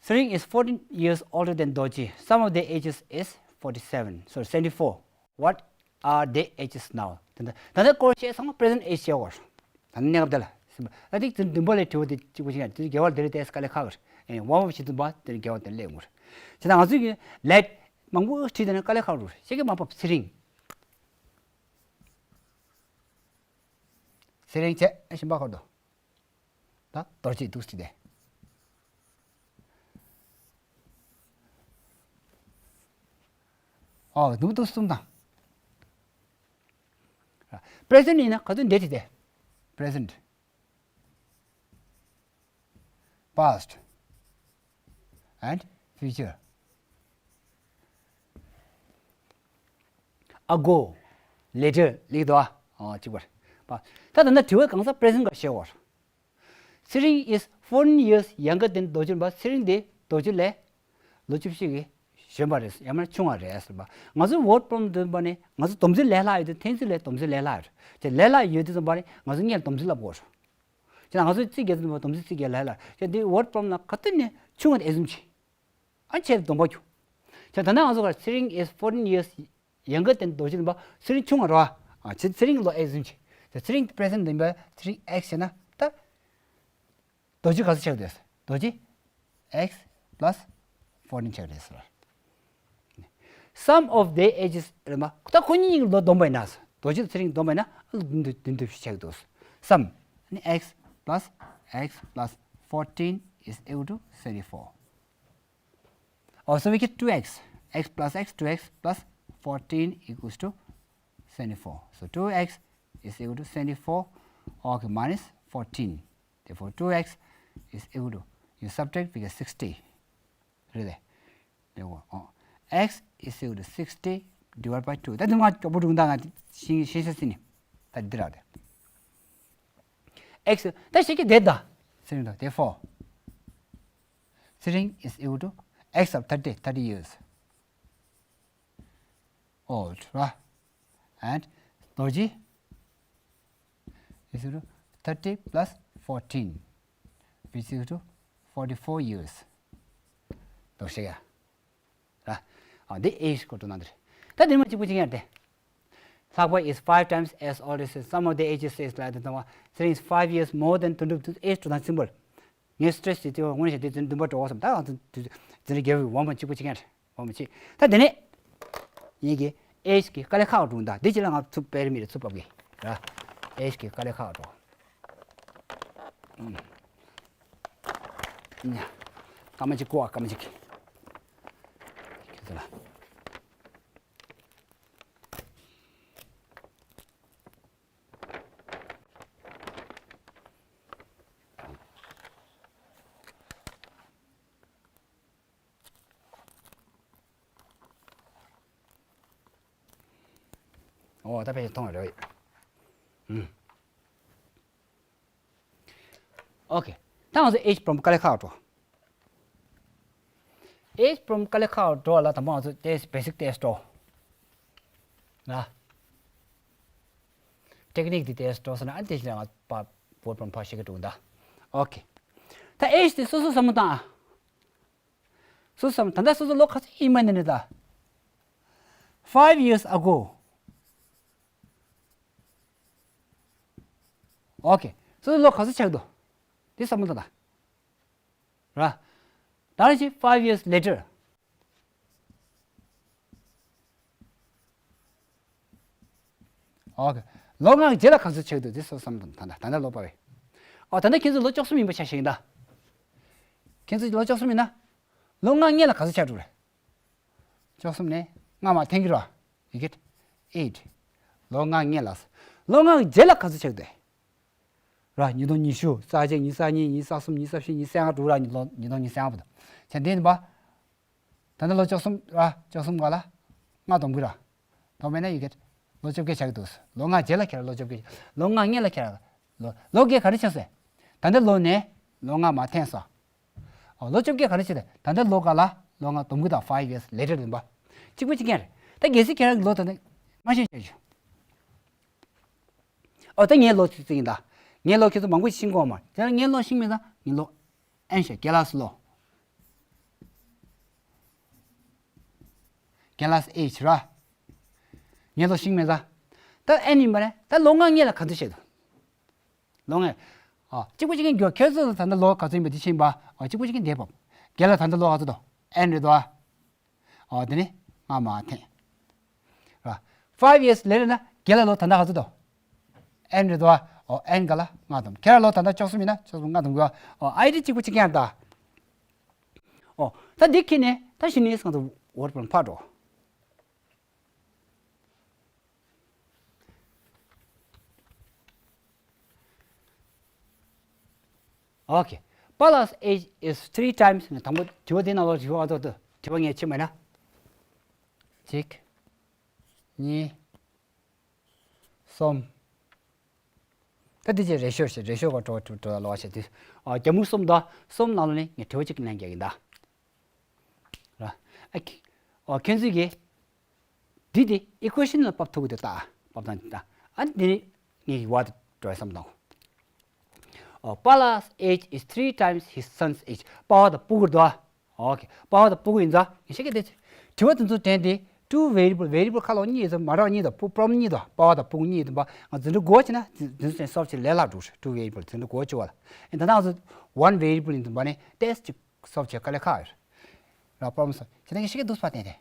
Tshering is fourteen years older than Dorji. Sum of their ages is forty-seven. Sorry, seventy-four. What are their ages now? ད་ལྟ་ད་ལྟ་སྐོར་བཤད་ཚང་མ་present age བཤད་དགོས། ད་ནི་གནས་སྐབས་དེ་ལ་ཟིན་པ། ད་ཐིག་ཙམ་མདུན་པ་ལས་དྲི་བ་དེ་གཅིག་པ་ཞིག་ཡང་དེ་རྒྱལ་བ་དེ་རེད་དེ་དཀའ་ལས་ཁག་གི་རེད། ཨེ་ཝ་མ་བྱེད་དུས་པ་དེ་རྒྱལ་བ་དེ་སླེབས་འོང་གི་རེད། བྱས་ཙང་ང་ཚོས་ཀྱི་ལེད་མང་པོ་བྲིས་དེ་ནི་དཀའ་ལས་ཁག་རུ་ཤེས་ཀྱི་མ་པ། ཚེ་རིང་། ཚེ་རིང་བྱས་ཨེ་ཤིན་པ་ཁར་དོ། ད་རྡོ་རྗེ་འདུག་སྲིད་དེ། ཨོ་འདུག་འདུག་གསུམ་དང་། present ཡིན་ན་ག་དུས་འདས་དེ་དེ། present, past and future. ago, later ལིག་དོ། ཨོ་གཅིག་པར། ད་ད་ནི་དྲི་བ་གང་ཟག་present ག་ཤེས་བར། ཚེ་རིང་is fourteen years younger than རྡོ་རྗེ་རིན་པ། ཚེ་རིང་དེ་རྡོ་རྗེ་ལས་ལོ་བཅུ་བཞི་གི་གཞོན་པ་རེད། ཡང་མིན་ཆུང་བ་རེད་ཟེར་བ། ང་ཚོའི་word problem འདོན་པ་ནི་ང་ཚོ་སྡོམ་ཚིག་ལས་སླ་ཡོད་དུས་འཐེན་ཚིག་ལས་སྡོམ་ཚིག་ལས་སླ་ཡོད་རེད། དེ་ལས་སླ་ཡོད་དུས་ཙམ་པ་ནི་ང་ཚོ་སྔོན་སྡོམ་ཚིག་ལབ་དགོས་རེད། དེ་ང་ཚོའི་ཚིག་བརྒྱད་ཙམ་པ་སྡོམ་ཚིག་ཚིག་བརྒྱད་ལས་སླ་རེད། དེ་འདི་word problem ལ་ག་དུས་ནས་ཆུང་བ་དེ་ཨེ་ཟུམ་ཆེ། ཨ་ཆེ་སྡོམ་པ་རྒྱུ། དེ་ད་ནང་ང་ཚོ་ག་ཚེ་རིང་is fourteen years younger than རྡོ་རྗེ་རིན་པ། ཚེ་རིང་ཆུང་བ་རེད་བ། ཨ་ཚེ་ཚེ་རིང་ལོ་X ཡིན་ཅི། ཚེ་རིང་present ཡིན་པ་ཚེ་རིང་X བྱས་ན་ད། རྡོ་རྗེ་ག་ཚོད་ཆགས་འདུག་རྡོ་རྗེ་X plus fourteen ཆགས་རེད་ཟེར། Sum of their ages རེད་མ། ད་ཁོ་གཉིས་ལོ་བསྡོམས་པ་ཡིན་ན། རྡོ་རྗེ་དང་ཚེ་རིང་བསྡོམས་པ་ཡིན་ན་ཨ་ལོ་བདུན་བདུན་བདུན་ཞིག་ཆགས་འདུག Sum ནི་X plus X plus fourteen is equal to seventy-four. Oh, so we get two X. X plus X, two X plus fourteen equals to seventy-four. So two X is equal to seventy-four, okay, minus fourteen. Therefore, two X is equal to, you subtract, we get sixty. Really? Therefore, oh, X is equal to sixty divided by two. That's what you put down. X. That's it. Therefore, Tse Ring is equal to X of thirty, thirty years old, right? And Dorji is equal to thirty plus fourteen, which is equal to forty-four years. ལོ་ཤེས་ཡ། ར། ཨ་འདི་age སྐོར་དུ་ན་འདིར། ད་འདིར་མ་གཅིག་པུ་གཅིག་ཡང་དེ། ལྷག་པ is five times as old as some of the ages is like the Tse Ring is five years more than twenty age to the symbol. ངས་stress དེ་དེ་དངོས་གནས་བྱས་དེ་འཛིན་བདུན་པ་འགྲོ་བ་བསམ་ད་ང་ཚོ་འཛིན་རེ་རྒྱལ་བའི་འོ་མ་གཅིག་པུ་གཅིག་ཡང་འོ་མ་གཅིག་ད་དེ་ནས་ངེད་ཀྱི་age གི་དཀའ་ལས་ཁག་འགྲོ་འདུག་འདི་ཅི་ལ་ང་ཚུགས་སྤེལ་མི་རེད་ཚུགས་བབ་གི་ར། age གི་དཀའ་ལས་ཁག་འགྲོ། ཨུམ། ཉ། སྐར་མ་གཅིག་བསྐོར་བ་སྐར་མ་གཅིག་ཁྱེད་ཚོ་ལ། ཨོ་ད་ཕལ་ཆེར་མཐོང་བ་རེད། ཨུམ། ཨོ་ཁེ། ད་ང་ཚོ་age problem དཀའ་ལས་ཁག་འགྲོ། age problem དཀའ་ལས་ཁག་འགྲོ་ལ་དང་པོ་ང་ཚོ་test basic test འགྲོ། ན། technique དེ་test འགྲོ་ཟེར་ན་ཨ་དེ་བཞིན་ང་པ་word problem ཕར་ཤེས་ཀྱི་འགྲོ་ད། ཨོ་ཁེ། ད་age དེ་སོ་སོ་བསམ་བློ་བཏང་ཨ། སོ་སོ་བསམ་ད་ལྟ་སོ་སོ་ལོ་ག་ཚོད་ཡིན་མ་ནི་ནི་ད། Five years ago. ཨོ་ཁེ། སོ་སོ་ལོ་ག་ཚོད་ཆགས་འདུག་དེ་བསམ་བློ་བཏང་ད། ར། ད་ལྟ་ཅི་five years later. ཨོ་ཁེ། ལོ་ལྔ་རྗེས་ལ་ག་ཚོད་ཆགས་འདུག་དེ་སོ་སོ་བསམ་བློ་བཏང་ད་ད་ལྟ་ལོ་པ་བས། ཨོ་ད་ལྟ་ཁྱེད་ཚོ་ལོ་བཅུ་གསུམ་ཡིན་པ་ཆ་བཞག་ཡིན་ད། ཁྱེད་ཚོ་ལོ་བཅུ་གསུམ་ཡིན་ན། ལོ་ལྔ་སྔོན་ལ་ག་ཚོད་ཆགས་འགྲོ་རེད། བཅུ་གསུམ་ནས་ལྔ་མར་འཐེན་གྱི་རོ། You get eight. ལོ་ལྔ་སྔོན་ལ། ལོ་ལྔ་རྗེས་ལ་ག་ཚོད་ཆགས་འདུག་ར་ཉིས་སྟོང་ཉི་ཤུ་རྩ་གཅིག་ཉི་ཤུ་རྩ་གཉིས་ཉི་ཤུ་རྩ་གསུམ་ཉི་ཤུ་རྩ་བཞི་ཉི་ཤུ་རྩ་ལྔ་དྲུག་ར་ཉིས་སྟོང་ཉི་ཤུ་རྩ་ལྔ་བར་དུ། བྱས་འདི་ཡིན་པ། ད་ལྟ་ལོ་བཅུ་གསུམ་ར་བཅུ་གསུམ་ག་ལ། ལྔ་སྡོམ་གྱི་ར། སྡོམ་མེད་ན་you get ལོ་བཅོ་བརྒྱད་ཆགས་ཀྱི་འདུག་ལོ་ལྔ་རྗེས་ལ་ཁྱེད་རང་ལོ་བཅོ་བརྒྱད། ལོ་ལྔ་སྔོན་ལ་ཁྱེད་རང་ལོ་ལོ་བརྒྱད་ག་རེ་ཆགས་སོང་། ད་ལྟ་ལོ་ནས་ལོ་ལྔ་མར་འཐེན་སོང་། ཨོ་ལོ་བཅོ་བརྒྱད་ག་རེ་ཆགས་སོང་། ད་ལྟ་ལོ་ག་ལ་ལོ་ལྔ་སྡོམ་གྱི་དང་five years later ཡིན་པ། གཅིག་པ་གཅིག་རྐྱང་རེད། ད་གལ་སྲིད་ཁྱེད་རང་གི་ལོ་ད་ལྟ་མ་ཤེས་བྱས་བྱུང་། ཨོ་ད་ངའི་ལོ་ཚིག་ཚིག་ཡིན་ད། ངའི་ལོ་ཁྱེད་ཚོ་མང་པོ་ཞིག་ཤེས་གོ་མ། དེ་ལ་ངའི་ལོ་ཤེས་མེད་ད་ངའི་ལོ། ཨན་ཤ་རྒན་ལགས་སུ་ལོ། རྒན་ལགས་སུ་ཨེ་ཆི་ར། ངའི་ལོ་ཤིང་མེད་ཟ། ད་ཨན་ཡིན་པ་རེད། ད་ལོ་ལྔ་སྔོན་ལ་ག་ཚོད་བྱས་འདུག་ལོ་ལྔ། ཨ་གཅིག་པུ་གཅིག་གིས་འགྱོ་ཁྱེད་ཚོ་ད་ལྟ་ལོ་ག་ཚོད་ཡིན་པ་འདི་ཤེས་པ། ཨ་གཅིག་པུ་གཅིག་གིས་འདས་བབ། རྒན་ལགས་ད་ལྟ་ལོ་ག་ཚོད་འདུག་ཨན་རེད་དོ། ཨ་དེ་ནི་ང་མ་འཐེན། ར། Five years later ན་རྒན་ལགས་ལོ་ད་ལྟ་ག་ཚོད་འདུག་ཨན་རེད་དོ། ཨོ་ཨན་ག་ལ་ལྔ་སྡོམ། ཁྱེད་རང་ལོ་ད་ལྟ་བཅུ་གསུམ་ཡིན་ན་བཅུ་གསུམ་ལྔ་སྡོམ་དགོས། ཨོ་ཨའི་ཌི་གཅིག་པུ་གཅིག་རྐྱང་ད། ཨོ། ད་འདི་ཁྱེར་ནས་ད་གཞི་ནས་སང་དུ་ཝར་པོར་ཕར་འགྲོ། ཨོ་ཁེ། Palla's age is three times ནས་དང་པོ་དྲི་བ་འདི་ནང་ལོགས་དྲི་བ་ཨ་ཏོ་ཏོ་དྲི་བ་ངས་ཕྱིན་པ་ན། གཅིག་གཉིས། གསུམ། ད་འདི་ཅེས་རེ་ཤོ་ཞེས་རེ་ཤོ་ག་འགྲོ་འགྲོ་འགྲོ་ལ་བ་ཞེས་དུས། ཨ་རྒྱ་མུ་གསུམ་དང་གསུམ་ནང་ལོགས་ནས་ངས་དྲི་བ་གཅིག་ལན་རྒྱག་གིན་ད། ར། ཨ་ཁི། ཨ་ཁྱེད་ཚོས་ཀྱིས། འདི་དེ་ཨི་ཀུ་ཨེ་ཤན་ལ་ཕབ་ཐུབ་ཀྱི་འདུག་ད། ཕབ་སྟངས་འདི་ད། ཨ་འདི་ནི་ངས་ཡི་བ་དུ་འགྲོ་བསམ་དང་། ཨ་Palla's age is three times his son's age. པ་བ་དང་སྤུ་གུ་རེད་དོ། ཨོ་ཁེ། པ་བ་དང་སྤུ་གུ་ཡིན་ཙང་ངས་བཤད་ཀྱི་དེ། དྲི་བ་དེ་ཚོ་དྲན་ཏེ་ two variable, variable ཁ་ལོ་གཉིས་དང་མ་རག་གཉིས་དང་པོ་པྲོམ་གཉིས་དང་པ་བ་དང་ཕྲུ་གུ་གཉིས་དང་པ་ང་འཛིན་གྲྭ་འགོ་བྱས་ན་འཛིན་གྲྭ་སོབ་ཆེ་ལས་སླ་འགྲོ་two variable འཛིན་གྲྭ་འགོ་བཅུ་བ་ལ། ཨེ་ད་ནང་ཚོ་one variable ཡིན་དུ་བ་ནི་ཏེས་ཅིག་སོབ་ཆེ་དཀའ་ལས་ཁག་ཡོད་ར། པྲོམ་སོབ་ཆེ་ད་ངས་ཤེས་ཀྱི་འདུག་པ་དེ་དེ།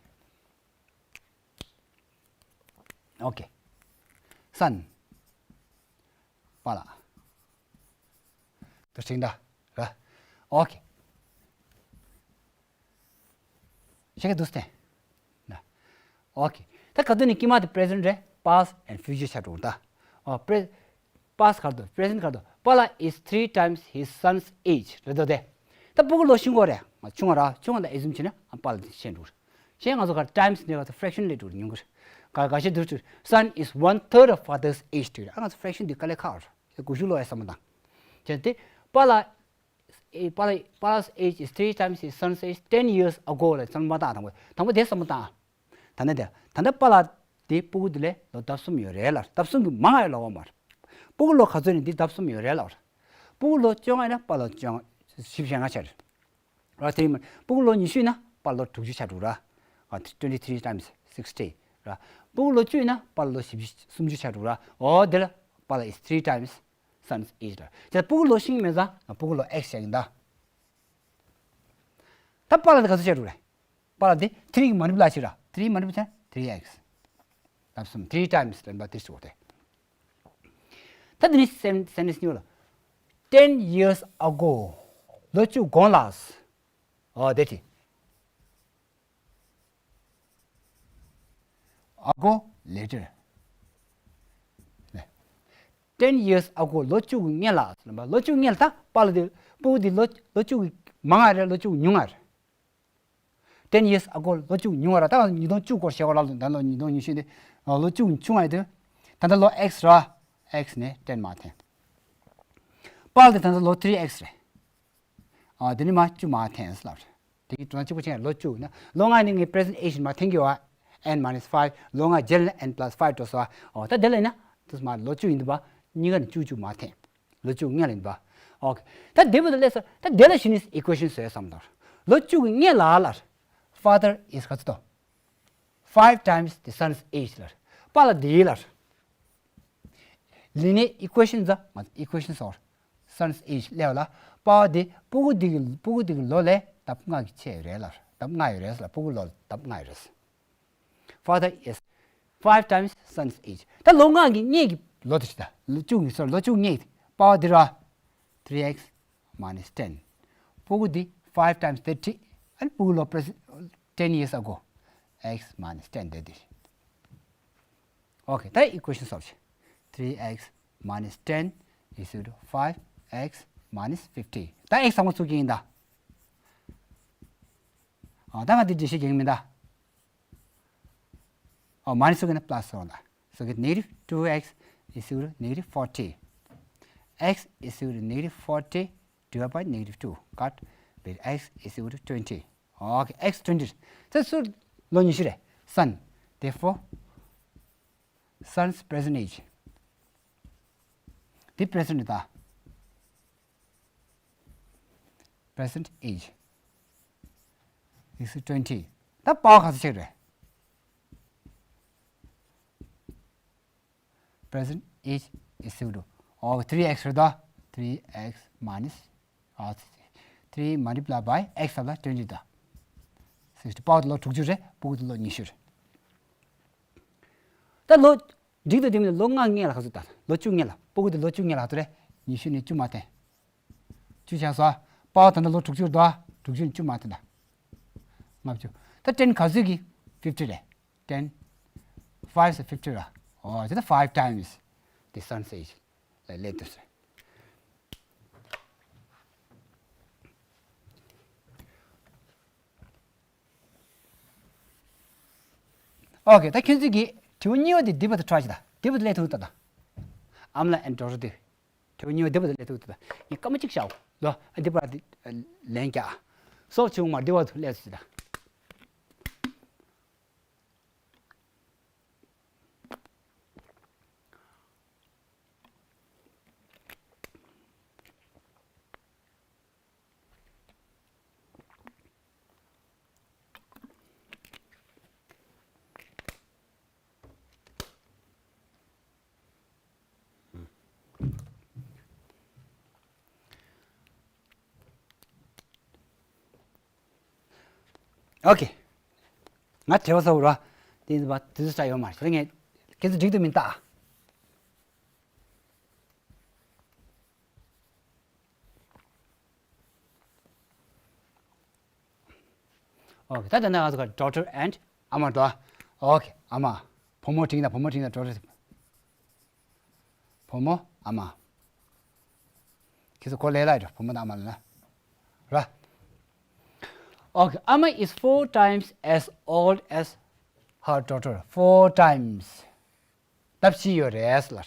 ཨོ་ཀེ། སན། པཱ་ལགས། དུ་ཤིང་ད། ར། ཨོ་ཀེ། ཤེས་ཀྱི་འདུག་སྟེ། ན། ཨོ་ཀེ། ད་ག་དུས་ནས་ཀྱི་མ་དེ་present རེད། past and future ཆགས་འགྲོ་ད། ཨོ་པྲེ། past ག་རེ་འདུག present ག་རེ་འདུག་པཱ་ལགས་is three times his son's age རེད་འདུག་སྟེ། ད་ཕྲུ་གུ་ལོ་ཤིང་གོ་རེད། ང་ཆུང་བ་ར་ཆུང་བ་ད་assume བྱས་ན་ཨ་པཱ་ལགས་དེ་ཤེས་འགྲོ། ཤེས་ང་ཚོ་ག་times འདི་ག་ཚོ་fraction ལས་འགྲོ་ཉུང་གི་རེད། ག་ག་ཤེས་འདུག་ཅུ་son is one third of father's age དུས་རེད། ཨ་ང་ཚོ་fraction འདི་དཀའ་ལས་ཁག་རེད། གོ་ཤུགས་ལོ་ཡ་བསམ་བློ་བཏང་། བྱས་ཏེ་པཱ་ལགས། ཨེ་པཱ་ལགས་པཱ་ལགས་age is three times his son's age ten years ago ལ་བསམ་བློ་མ་བཏང་དང་པོ་དང་པོ་དེ་བསམ་བློ་བཏང་། ད་ནི་དེ་ད་ལྟ་པཱ་ལགས་དེ་ཕྲུ་གུ་དེ་ལས་ལོ་ལྡབ་གསུམ་ཡོད་རེད་ལ་ལྡབ་གསུམ་གྱི་མང་ང་ཡོད་ལ་འོ་མར། ཕྲུ་གུ་ལོ་ག་ཚོད་ནས་འདི་ལྡབ་གསུམ་ཡོད་རེད་ལ་བར། ཕྲུ་གུ་ལོ་བཅོ་ལྔ་ཡིན་ན་པཱ་ལོ་བཅོ་ལྔ་བཞི་བཅུ་ཞེ་ལྔ་ཆགས་རེད། ར་དེ་ཡིན་མ་ཕྲུ་གུ་ལོ་ཉི་ཤུ་ཡིན་ན་པཱ་ལོ་དྲུག་ཅུ་ཆགས་འགྲོ་ར། ཨ་twenty three times sixty ར། ཕྲུ་གུ་ལོ་བཅུ་ཡིན་ན་པཱ་ལོ་བཞི་བཅུ་སུམ་ཅུ་ཆགས་འགྲོ་ར། འོ་དེ་ལ་པཱ་ལོ་is three times son's age ར། ཅེས་ཕྲུ་གུ་ལོ་ཤིང་མེད་ཙང་ཕྲུ་གུ་ལོ་ཨེགས་ཆགས་ཡིན་ད། ད་པཱ་ལགས་དེ་ག་ཚོད་ཆགས་འགྲོ་རེད། པཱ་ལགས་དེ་three གི་མ་ནི་པ་ལ་ཆི་ར། three མ་ནི་པ་ཆ་three x ལབ་སོང་three times ལབ་པ་དེ་ཞུ་བ་དེ། ད་དེ་ནི་སེན་སེན་ཊེན་སི་ཉོ་ལ། ten years ago ལོ་བཅུ་གོང་ལ། ཨོ་དེ་དེ། ago later ten years ago ལོ་བཅུ་གི་སྔོན་ལ་ལབ་པ་ལོ་བཅུ་སྔོན་ལ་ད་པཱ་ལགས་དེ་ཕྲུ་གུ་དེ་ལོ་ལོ་བཅུ་གི་མང་ང་རེད་ལོ་བཅུ་གི་ཉུང་ང་རེད། ten years ago ལོ་བཅུ་ཉུང་བ་ར་ད་ཉིས་སྟོང་བཅུ་སྐོར་བཤད་པ་ལ་ད་ལོ་ཉིས་སྟོང་ཉི་ཤུ་དེ་ལོ་བཅུ་ཆུང་བ་དེ་ད་ལྟ་ལོ་ཨེགས་ར་ཨེགས་ནས་ཊེན་མར་འཐེན། པཱ་ལགས་དེ་ད་ལྟ་ལོ་ཐི་རི་ཨེགས་རེད། ཨ་དེ་ནི་མ་བཅུ་མར་འཐེན་ཟེར་ལབ་རེད། དེ་གི་དྲང་གཅིག་པོ་ཆེན་ལོ་བཅུ་ན་ལོ་ལྔ་ནི་ངའི་པི་རི་སེན་ཊི་ཨེཇ་མར་འཐེན་གི་ཡོད་ཨ། ཨེན་མའི་ནས་ཕའིབ་ལོ་ལྔ་རྗེས་ལ་ཨེན་པ་ལ་སི་ཕའིབ་འགྲོ་སོང་ཨ། ཨོ་ད་དེ་ལ་ཡིན་ན་དུས་མ་ལོ་བཅུ་ཡིན་འདུག་པ་གཉིས་ཀ་ནི་བཅུ་བཅུ་མར་འཐེན། ལོ་བཅུ་སྔོན་ལ་ཡིན་པ། ཨོ་ཁེ། ད་དེ་བོ་དེ་ལས་སོ་ད་དེ་ལ་ཤི་ནི་ཨི་ཀུའེ་ཤན་བཟོས་བསམ་དང་། ལོ་བཅུ་གི་སྔོན་ལ་ལར། Father is ག་ཚོད་དོ། Five times the son's age ལར། པཱ་ལགས་དེའི་ལར། ལི་ནི་ཨི་ཀུའེ་ཤན་ཟ་མ་ཨི་ཀུའེ་ཤན་སོར། Son's age ལས་ལ། པཱ་དེ་ཕྲུ་གུ་དེ་གི་ཕྲུ་གུ་དེ་གི་ལོ་ལས་ལྡབ་ལྔ་གི་ཆེ་རེད་ལར། ལྡབ་ལྔ་ཡོད་རེད་ལ་ཕྲུ་གུ་ལོ་ལྡབ་ལྔ་ཡོད་རེད། Father is five times son's age. ད་ལོ་ལྔ་གི་སྔོན་གྱི་ལོ་དེ་ཞིག་ད་ལོ་བཅུ་གི་སོ་ལོ་བཅུ་སྔོན་གྱི་པཱ་དེ་ར། three x minus ten. ཕྲུ་གུ་དེ་five times thirty. ཨ་ནི་ཕྲུ་གུ་ལོ་present ten years ago. X minus ten དེ་དེ། ཨོ་ཁེ། ད་ཨི་ཀུའེ་ཤན་སོལབ་བྱེད། three x minus ten is equal to five x minus fifty. ད་ཨེགས་ཚང་མ་ཚུགས་ཀྱི་ཡིན་ད། ཨ་ད་ང་དེ་འགྲེལ་བཤད་རྒྱག་གི་མིན་ད། ཨོ་མ་ནི་སུ་གི་ན་པ་ལ་སི་སོང་ད། So get negative two x is equal to negative forty. X is equal to negative forty divided by negative two. Cut with x is equal to twenty. Okay, x twenty. ད་སུ་ལོ་ཉི་ཤུ་རེད། Son. Therefore, son's present age. འདི་present ད། Present age is twenty. ད་པཱ་ག་ཚོད་ཆགས་རེད། Present age is equal to ཨོ་three x རེད་ད། three x minus ཨ་three multiply by x ལ་twenty ད། sixty པཱ་དེ་ལོ་དྲུག་ཅུ་རེད། ཕྲུ་གུ་དེ་ལོ་ཉི་ཤུ་རེད། ད་ལོ་འགྲིག་ཏུ་དེ་མིན་ལོ་ལྔ་སྔོན་ལ་ག་ཚོད་ད། ལོ་བཅུ་སྔོན་ལ་ཕྲུ་གུ་དེ་ལོ་བཅུ་སྔོན་ལ་ག་ཚོད་རེད། ཉི་ཤུ་ནས་བཅུ་མར་འཐེན། བཅུ་ཆགས་སོང་། པཱ་ད་ལྟ་ལོ་དྲུག་ཅུ་རེད་ད། དྲུག་ཅུ་ནས་བཅུ་མར་འཐེན་ད། ལྔ་བཅུ། ད་ten ག་ཚོད་ཀྱི་fifty རེད། ten five is fifty ར། ཨོ་ཇི་ལྟར་five times the son's age ལ་སླེབས་ཐུབ་ཟེར། ཨོ་ཁེ། ད་ཁྱོད་ཚོས་ཀྱི་དྲི་བ་གཉིས་པ་དེ་འདི་པ་དེ་try བྱེད་ད། འདི་པ་དེ་ལས་ཐུབ་ད་ད། ཨམ་ལ་ཨན་ཌོ་ར་དེ། དྲི་བ་གཉིས་པ་འདི་པ་དེ་ལས་ཐུབ་ད་ད། ངས་སྐར་མ་གཅིག་བཞག་ལོ། ཨ་འདི་པ་དེ་ལན་རྒྱག་སོགས་བྱུང་མ་འདི་པ་དེ་ལས་ཐུབ་ད། ཨོ་ཁེ། ང་བྲེལ་བ་ཚ་བོ་ར། དེ་ཡིན་པ་དུས་ཚོད་ཡོད་མ་རེད། ངས་ཁྱེད་ཚོ་འགྲིག་ཏུ་མིན་ལྟ། ཨོ་ཁེ། ད་ད་ནང་ང་ཚོ་ག་daughter and ཨ་མ་འགྲོ། ཨོ་ཁེ། ཨ་མ། བུ་མོ་དྲིང་ན་བུ་མོ་དྲིང་ན་daughter། བུ་མོ་ཨ་མ། ཁྱེད་ཚོ་གོ་ལེ་ལ་ཡོད་བུ་མོ་དང་ཨ་མ་ལ་ན། ར། ཨོ་ཁེ། ཨ་མ is four times as old as her daughter. Four times. ལྡབ་བཞི་ཡོད་རེད་ལ།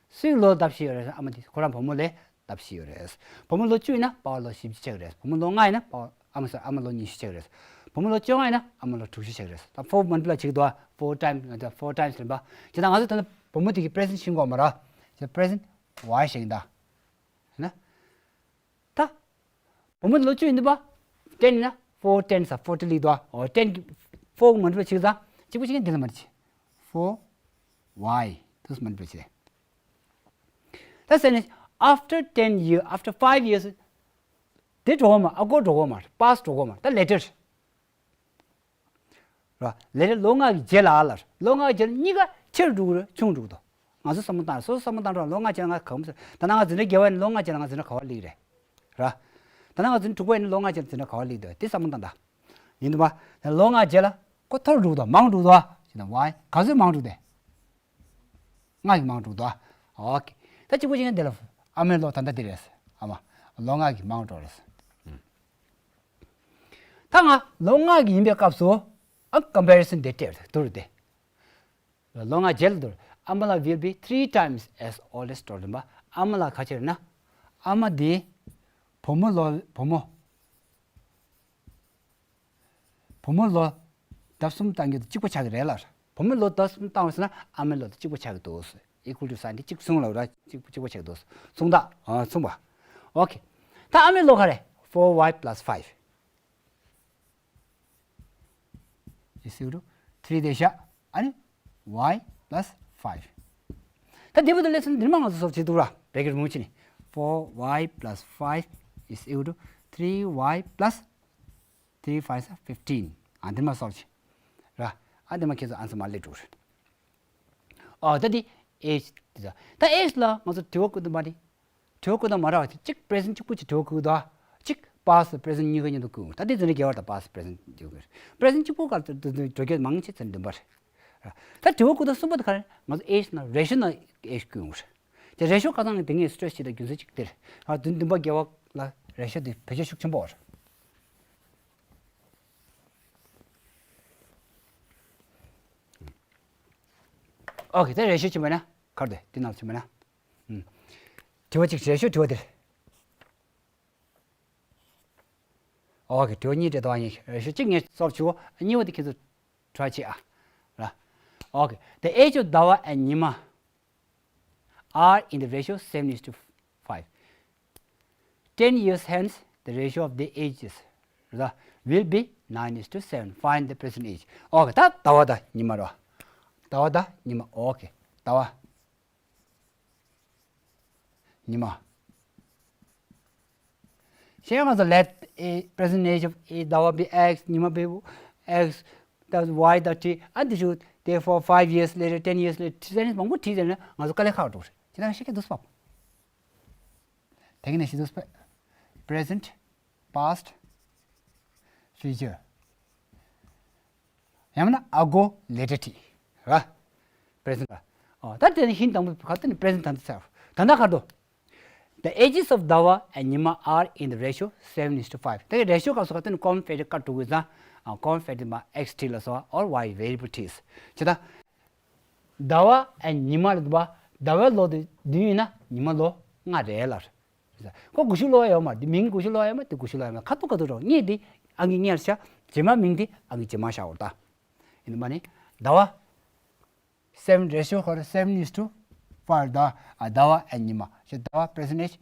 སུའི་ལོ་ལྡབ་བཞི་ཡོད་རེད། ཨ་མ་དེ་ཁོ་རང་བུ་མོ་ལས་ལྡབ་བཞི་ཡོད་རེད། བུ་མོ་ལོ་བཅུ་ཡིན་ན་པ་ཕ་ལོ་བཞི་བཅུ་ཆགས་རེད། བུ་མོ་ལོ་ལྔ་ཡིན་ན་པ་ཕ་ཨ་མ་སོ་ཨ་མ་ལོ་ཉི་ཤུ་ཆགས་རེད། བུ་མོ་ལོ་བཅོ་ལྔ་ཡིན་ན་ཨ་མ་ལོ་དྲུག་ཅུ་ཆགས་རེད། ད་four multiply བྱེད་ཀྱི་འདུག four times ང་ཚོ་four times རེད་པ། ཇི་ལྟར་ང་ཚོ་ད་ནི་བུ་མོ་དེ་གི་present ཤེས་དགོས་མ་རེད། ཇི་present Y ཤེས་ཀྱི་འདུག་ན། ད། བུ་མོ་ལོ་བཅུ་ཡིན་འདུག་པ། ten ཡིན་ན་four tens are forty ལིག་འདུག་ཨོ་ten གི་four གི་multiply བྱེད་ཙང་གཅིག་པུ་ཞིག་འདི་ལ་མར་བྱེད། Four Y དུ་multiply བྱེད། ད་ཟེར་ནས་after ten year, after five years དེ་འགྲོ་གོ་མ། ཨ་གོ་འགྲོ་གོ་མ། past འགྲོ་གོ་མ། ད་later ར། ལས་རེད། ལོ་ལྔ་གི་རྗེས་ལ་ལ། ལོ་ལྔ་གི་རྗེས་ལ་གཉིས་ཀ་ཆེ་རུ་འགྲོ་གི་རེད། ཆུང་རུ་འགྲོ་གི་འདུག་ང་ཚོ་བསམ་བློ་བཏང་། སོ་སོ་བསམ་བློ་བཏང་རོགས། ལོ་ལྔ་རྗེས་ལ་ང་ག་བ་སོང་། ད་ནང་ང་འཛིན་གྲྭ་བརྒྱད་པ་ཡིན་ན་ལོ་ལྔ་རྗེས་ལ་ང་འཛིན་གྲྭ་ག་བ་སླེབས་རེད། ར། ད་ནང་ང་འཛིན་གྲྭ་དྲུག་པ་ཡིན་ན་ལོ་ལྔ་རྗེས་ལ་འཛིན་གྲྭ་ག་བ་སླེབས་འདུག་དེ་བསམ་བློ་བཏང་ད། ཡིན་འདུག་པ། ད་ལོ་ལྔ་རྗེས་ལ་ཁོ་མཐོ་རུ་འགྲོ་གི་འདུག་མང་རུ་འགྲོ་གི་འདུག་ཅི་ན་Y ག་ཚོད་མང་རུ་འདུག་སྟེ། ལྔ་གིས་མང་དྲུག་དོ། ཨོ་ཁེ། ད་གཅིག་པུ་ཅིག་ཡང་དེ་ལ་ཨ་མའི་ལོ་ད་ལྟ་འདི་རེད། ཨ་མ། ལོ་ལྔ་གིས་མང་དྲུག་རེད། ད་ང་ལོ་ལྔ་གི་ཡིན་པའི་སྐབས་སུ་ཨ་comparison དེ་སྤྲད་དུ་རུ་དེ། ལོ་ལྔ་རྗེས་ལ་དུ་ཨ་མ་ལ་will be three times as old as daughter རེད་པ། ཨ་མ་ལ་ག་ཅི་རེད་ན། ཨ་མ་དེ་བུ་མོ་ལོ་བུ་མོ། བུ་མོ་ལོ་ལྡབ་གསུམ་བཏང་རྒྱུ་དེ་གཅིག་པ་ཆགས་ཀྱི་རེད་ལ། བུ་མོ་ལོ་ལྡབ་གསུམ་བཏང་བ་ཟེར་ན་ཨ་མའི་ལོ་དེ་གཅིག་པ་ཆགས་ཀྱི་འདུག equal to sign དེ་གཅིག་གསུངས་ལ་ར། གཅིག་གཅིག་པ་ཆགས་ཀྱི་འདུག་མཚུངས་རྟགས། ཨ་མཚུངས་པ། ཨོ་ཁེ། ད་ཨ་མའི་ལོ་ག་རེ། Four Y plus five is equal to three དེ་བཞག་ཨ་ནི་Y plus five། ད་འདི་བུ་དུ་ལེ་ཚན་འདིར་མ་ང་ཚོ་སོབ་བྱེད་འདུག་ར། bracket མུ་ཆེ་ནི། Four Y plus five is equal to three Y plus three fives are fifteen ཨ་འདི་མ་སོབ་བྱེད་ར། ཨ་འདི་མ་ཁྱེད་ཚོ་answer མ་ལེ་འགྲོ་རེད། ཨ་ད་འདི་age དེ་ད་ད་age ལ་ང་ཚོ་དྲི་བ་བཀོད་འདུག་མ་རེད། དྲི་བ་བཀོད་ན་མ་རག་པ་དེ་གཅིག present གཅིག་པུ་གཅིག་དྲི་བ་བཀོད་འདུག་གཅིག past present གཉིས་ཀ་མཉམ་དུ་བཀོད་འདུག་ད་དེ་ཚོ་ནི་རྒྱལ་བ་དང་past present གཉིས་ཀ་present གཅིག་པུ་ག་ལ་འགྲོ་རྒྱུ་མང་ཆེ་ཚོ་འདུན་པ་རེད། ད་དྲི་བ་བཀོད་ན་གསུམ་པ་དེ་ག་རེ། ང་ཚོ་age ན་ratio ན་age བཀོད་འདུག་དེ་ratio ཁ་ཚང་ནི་དེ་ངས་stress བྱེད་ད་རྒྱུ་མཚན་གཅིག་དེར་ང་བདུན་བདུན་པ་རྒྱལ་བ་ལ་ratio དེ་བེད་སྤྱོད་ཤུགས་ཆེན་པོ་རེད། ཨོ་ཁེ། དེ་ratio ཆེན་པོ་ན་གར་དེ་དེ་ནང་ཆེན་པོ་ན། དྲི་བ་གཅིག་ratio དྲི་བ་དེ། ཨོ་ཁེ། དྲི་བ་གཉིས་སྤྲད་དོ་ཨ་ཡིན། ratio གཅིག་ངས་སོབ་བྱུ་གཉིས་པ་དེ་ཁྱེད་ཚོ་try བྱེད་ཨ། ར། ཨོ་ཁེ། The age of Dava and Nima are in the ratio seven is to five. Ten years hence, the ratio of the ages will be nine is to seven. Find the present age. ཨོ་ཁེ། ད་ཟླ་བ་དང་ཉི་མ་ར། ཟླ་བ་དང་ཉི་མ། ཨོ་ཁེ། ཟླ་བ། ཉི་མ། ཤེས་ཡོན་ང་ཚོ་let a present age of a ཟླ་བ་be X ཉི་མ་be X ད་Y ད་T ཨ་འདི་ཞུ། Therefore five years later, ten years later ཏྲི་ཟེར་ནས་མང་པོ་ཏྲི་ཟེར་ནས་ང་ཚོ་དཀའ་ལས་ཁག་འགྲོ་རེད། ཁྱེད་རང་ཤེས་ཀྱི་འདུག་སྤབ། དེ་ག་ནས་ཤེས་འདུག་སྤབ། Present, past, future ཡང་ན་ཨ་གོ་ལེ་ཊར་ཊི་ར། present ཨ། ད་དེ་ནི་ཧིན་དང་པོ་ག་དེ་ནི་present ད་འདི་ཚར། ད་ལྟ་ག་རེ་འདུག The ages of Dava and Nima are in the ratio seven is to five. དེ་ratio སྐབས་སུ་ག་དེ་ནི་common factor ཀ་དྲུག་གི་ཚང་common factor མ་X T ལ་སོགས་or Y variable T's བྱེད་ད། ཟླ་བ་ཨ་ཉི་མ་ལ་འདུག་པ། ཟླ་བའི་ལོ་དེ་བདུན་ཡིན་ན་ཉི་མ་ལོ་ལྔ་རེད་ལ། ཁོ་དགུ་བཅུ་ལོ་ཡོད་མ་རེད། མིང་དགུ་བཅུ་ལོ་ཡོད་མ་རེད། དེ་དགུ་བཅུ་ལོ་ཡོད་མ་རེད། ཁ་ཐུག་ཁ་ཐུག་རོགས་ངས་དེ་ཨང་ཀི་གཉེར་བྱ། རྗེས་མ་མིང་དེ་ཨང་ཀི་རྗེས་མ་བཞག་འོར་ད། ཡིན་ནམ་ནི་ཟླ་བ། seven ratio ཁོ་ར་seven is to five ད། ཨ་ཟླ་བ་ཨ་ཉི་མ་ཞེས་ཟླ་བ་present age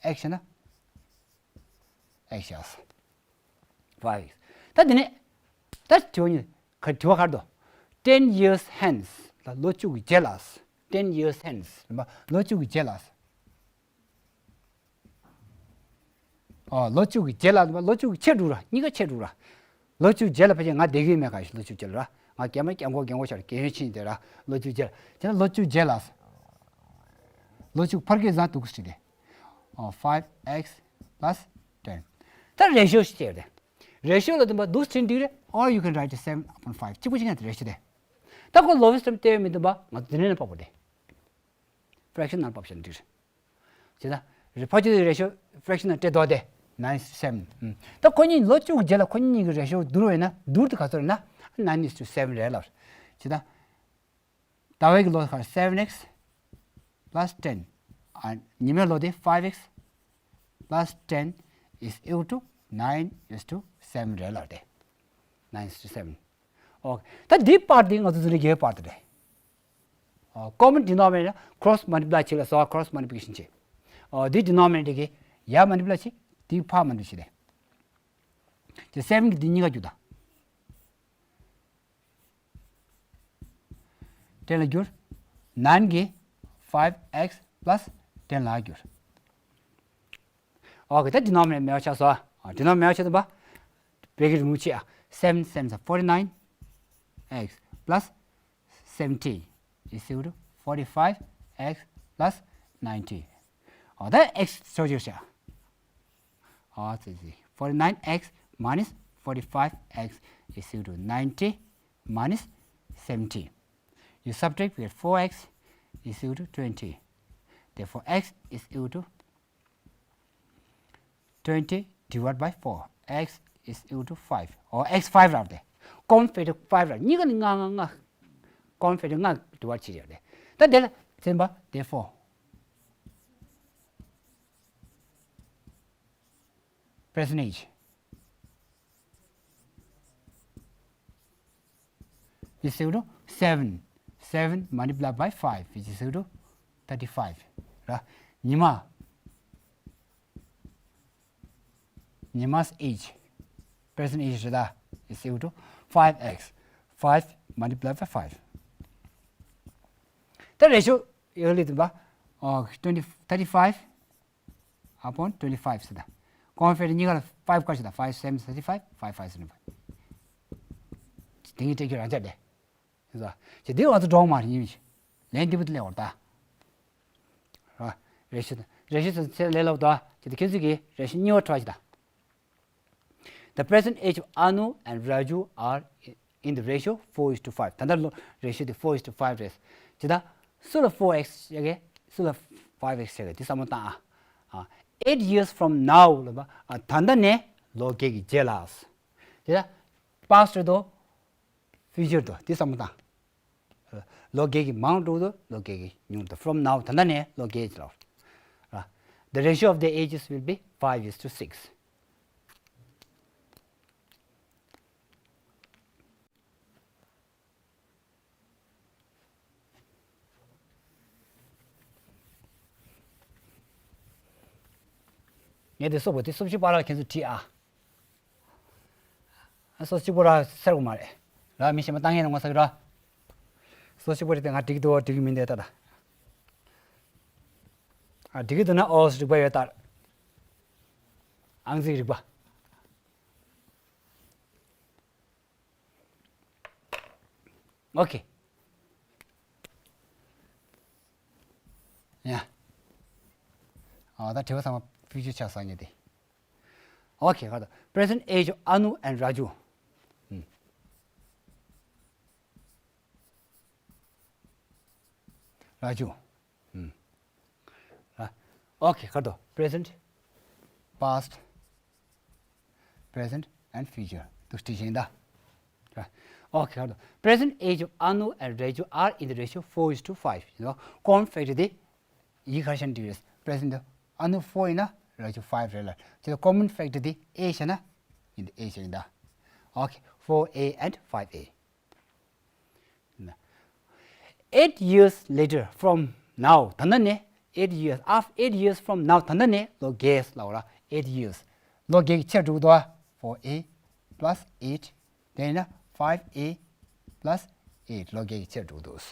X ན་X ཡ་ས། five ད་དེ་ནས་ད་དྲི་བ་གཉིས་ག་དྲི་བ་ག་རེ་འདུག ten years hence ལ་ལོ་བཅུ་གི་རྗེས་ལ། ten years hence ལོ་བཅུ་གི་རྗེས་ལ། ཨོ་ལོ་བཅུ་གི་རྗེས་ལ་ལོ་བཅུ་གི་ཆེ་འགྲོ་ར། གཉིས་ཀ་ཆེ་འགྲོ་ར། ལོ་བཅུ་རྗེས་ལ་ཕལ་ཆེར་ང་བསྡད་ཀྱི་ཡོད་མེད་ག་ཞིག་ལོ་བཅུ་རྗེས་ལ་ར། ང་རྒན་མ་རྒན་གོག་རྒན་གོག་ཆགས་རྒན་ཡོལ་ཕྱིན་དེ་ར། ལོ་བཅུ་རྗེས་ལ། དེ་ན་ལོ་བཅུ་རྗེས་ལ། ལོ་བཅུ་ཕར་གི་བཟང་འདུག་ཟེར་ཏེ། ཨོ། five x plus ten། ད་ratio ཞིག་བྱས་ཏེ། ratio ལ་བསྟུན་པ་འདུག་ཟེར་འདུག་རེད། Or you can write seven upon five གཅིག་པུ་གཅིག་ཡང་ratio དེ། ད་ཁོ་lowest term སྟེར་མི་འདུག་པ། ང་ཚོ་འདི་ནས་ཕབ་པ་དེ། fraction ནང་ཕབ་བྱས་འདུག་རེད། བྱས་ན། རེ་ཕ་ཆུ་དེ་ratio fraction ནང་སྤྲད་དོ་དེ། nine sixty seven། ད་ཁོ་གཉིས་ལོ་བཅུ་གི་རྗེས་ལ་ཁོ་གཉིས་ཀྱི་ratio བསྡུར་བས་ན་བསྡུར་དུ་ག་ཚོད་རེད་ན། nine is to seven རེད་ལབ། བྱས་ན། ཟླ་བའི་གི་ལོ་ག་seven x plus ten། ཨ། ཉི་མའི་ལོ་དེ་five x plus ten is equal to nine is to seven རེད་ལབ་དེ། nine is to seven། ཨོ། ད་འདི་པར་འདི་ང་ཚོ་ཚོ་རིག་གེའི་པར་དེ་རེད། ཨོ། common denominator cross multiply བྱེད་ལ་སོགས་cross multiplication བྱེད། ཨོ། འདི་denominator གི་ཡར་multiply བྱེད། འདི་ཕར་multiply བྱེད་དེ། དེ་seven གི་འདི་གཉིས་ཀ་བསྒྱུར་ད། ten ལ་བསྒྱུར། nine གི་five x plus ten ལ་བསྒྱུར། ཨོ་ཁེ། ད་denominator མེད་པ་ཆགས་སོང་། ཨ། denominator མེད་པ་ཆགས་ཙམ་པ། བེ་གི་རི་མུབ་བྱེད་ཨ། seven seven are forty nine x plus seventy is equal to forty five x plus ninety། ཨོ། ད་x ཆོག་ཆོག་བྱ། ཨོ་ཙི་ཙི། forty nine x minus forty five x is equal to ninety minus seventy. You subtract, we get four x is equal to twenty. Therefore, x is equal to twenty divided by four. X is equal to five. Or x five རག་དེ། common factor five རག་གཉིས་ཀ་ནི་ལྔ་ལྔ་ལྔ། common factor ལྔ་divide བྱེད་ཡོད་དེ། ད་དེ་ལ་ཚན་པ། therefore, present age is equal to seven. seven multiplied by five, which is equal to thirty five ར། ཉི་མ། ཉི་མ་age, present age རེད་ད། is equal to five x. five multiplied by five. ད་ratio ཡོད་ལེ་དུ་བ། ཨོ། twenty, thirty five upon twenty five ཟེར་ད། common factor གཉིས་ཀ་ལ་five བཀར་ཞིག་ད། five seven thirty five, five five seventy five. དེ་གཉིས་སྤྲད་རྒྱུ་རང་ཆ་དེ། ཟེར་ད། ཅེ་འདི་ང་ཚོ་འགྲོ་མ་རེད་ཡིན་མི་ལན་འདི་བུ་དེ་ལས་བར་ད། ར། ratio དང་ratio དང་ཚད་ལས་ལབ་ད། ཅེ་འདི་ཁྱེད་ཚོས་ཀྱི་ratio གཉིས་པ་try ཞིག་ད། The present age of Anu and Raju are in the ratio four is to five. ད་ལྟ་ལོ་ratio དེ་four is to five རེད། ཇི་ལྟར་སུ་ལ་four x བྱ་གི། སུ་ལ་five x བྱ་གི། དེ་བསམ་བློ་བཏང་ཨ། ཨ། eight years from now ལབ་པ། ཨ། ད་ལྟ་ནས་ལོ་བརྒྱད་ཀྱི་རྗེས་ལ། དེ་ལ་past དོ། future དོ། དེ་བསམ་བློ་བཏང་། ལོ་བརྒྱད་ཀྱི་མང་འགྲོ་དོ། ལོ་བརྒྱད་ཀྱི་ཉུང་དོ། from now ད་ལྟ་ནས་ལོ་བརྒྱད་ལ། The ratio of the ages will be five is to six. ངས་དེ་སོགས་པ་དེ་སོ་བཞི་པ་ར་ཁྱེད་ཚོ་བྲིས་ཨ། ཨ་སོ་གཅིག་པོ་ར་སེར་བ་མ་རེད། ར་མི་གཞན་པ་བཏང་ཡས་ནང་ང་ས་གི་ར། སོ་གཅིག་པོ་རེད་དེ་ང་འགྲིག་འདུག་འགྲིག་གི་མིན་དེ་ལྟ་ད། ཨ་འགྲིག་གི་འདུག་ན་ཨོ་སི་འགྲིག་པ་ཡོད་ལྟར། ཨང་རྩིས་རིག་པ། ཨོ་ཁེ། ཡ། ཨ་ད་དྲི་བ་ཚང་མ་ཕུལ་རྒྱུ་ཆགས་སོང་ངས་དེ། ཨོ་ཁེ། ག་ད། Present age of Anu and Raju. ཨུམ། Raju. ཨུམ། ར། ཨོ་ཁེ། ག་ད། Present, past, present and future དུ་བྲིས་ཤིང་ད། ར། ཨོ་ཁེ། ག་ད། Present age of Anu and Raju are in the ratio four is to five. You know, common factor དེ་ཡི་ག་ཤན་འདི་རེད། Present དུ་Anu four ཡིན་ན་Raju five རེད་ལ། ཅེ་common factor དེ་ཨེ་བྱས་ན་ཡིན་དེ་ཨེ་བྱས་ཡིན་ད། ཨོ་ཁེ། four a and five a. Eight years later from now ད་ལྟ་ནས། eight years, after eight years from now ད་ལྟ་ནས་ལོ་བརྒྱད་ལབ་ར། eight years. ལོ་བརྒྱད་ཀྱི་ཕྱིར་འགྲོ་གི་འདུག་ཨ། four a plus eight དེ་ཡིན་ན་five a plus eight ལོ་བརྒྱད་ཀྱི་ཕྱིར་འགྲོ་གི་འདུག་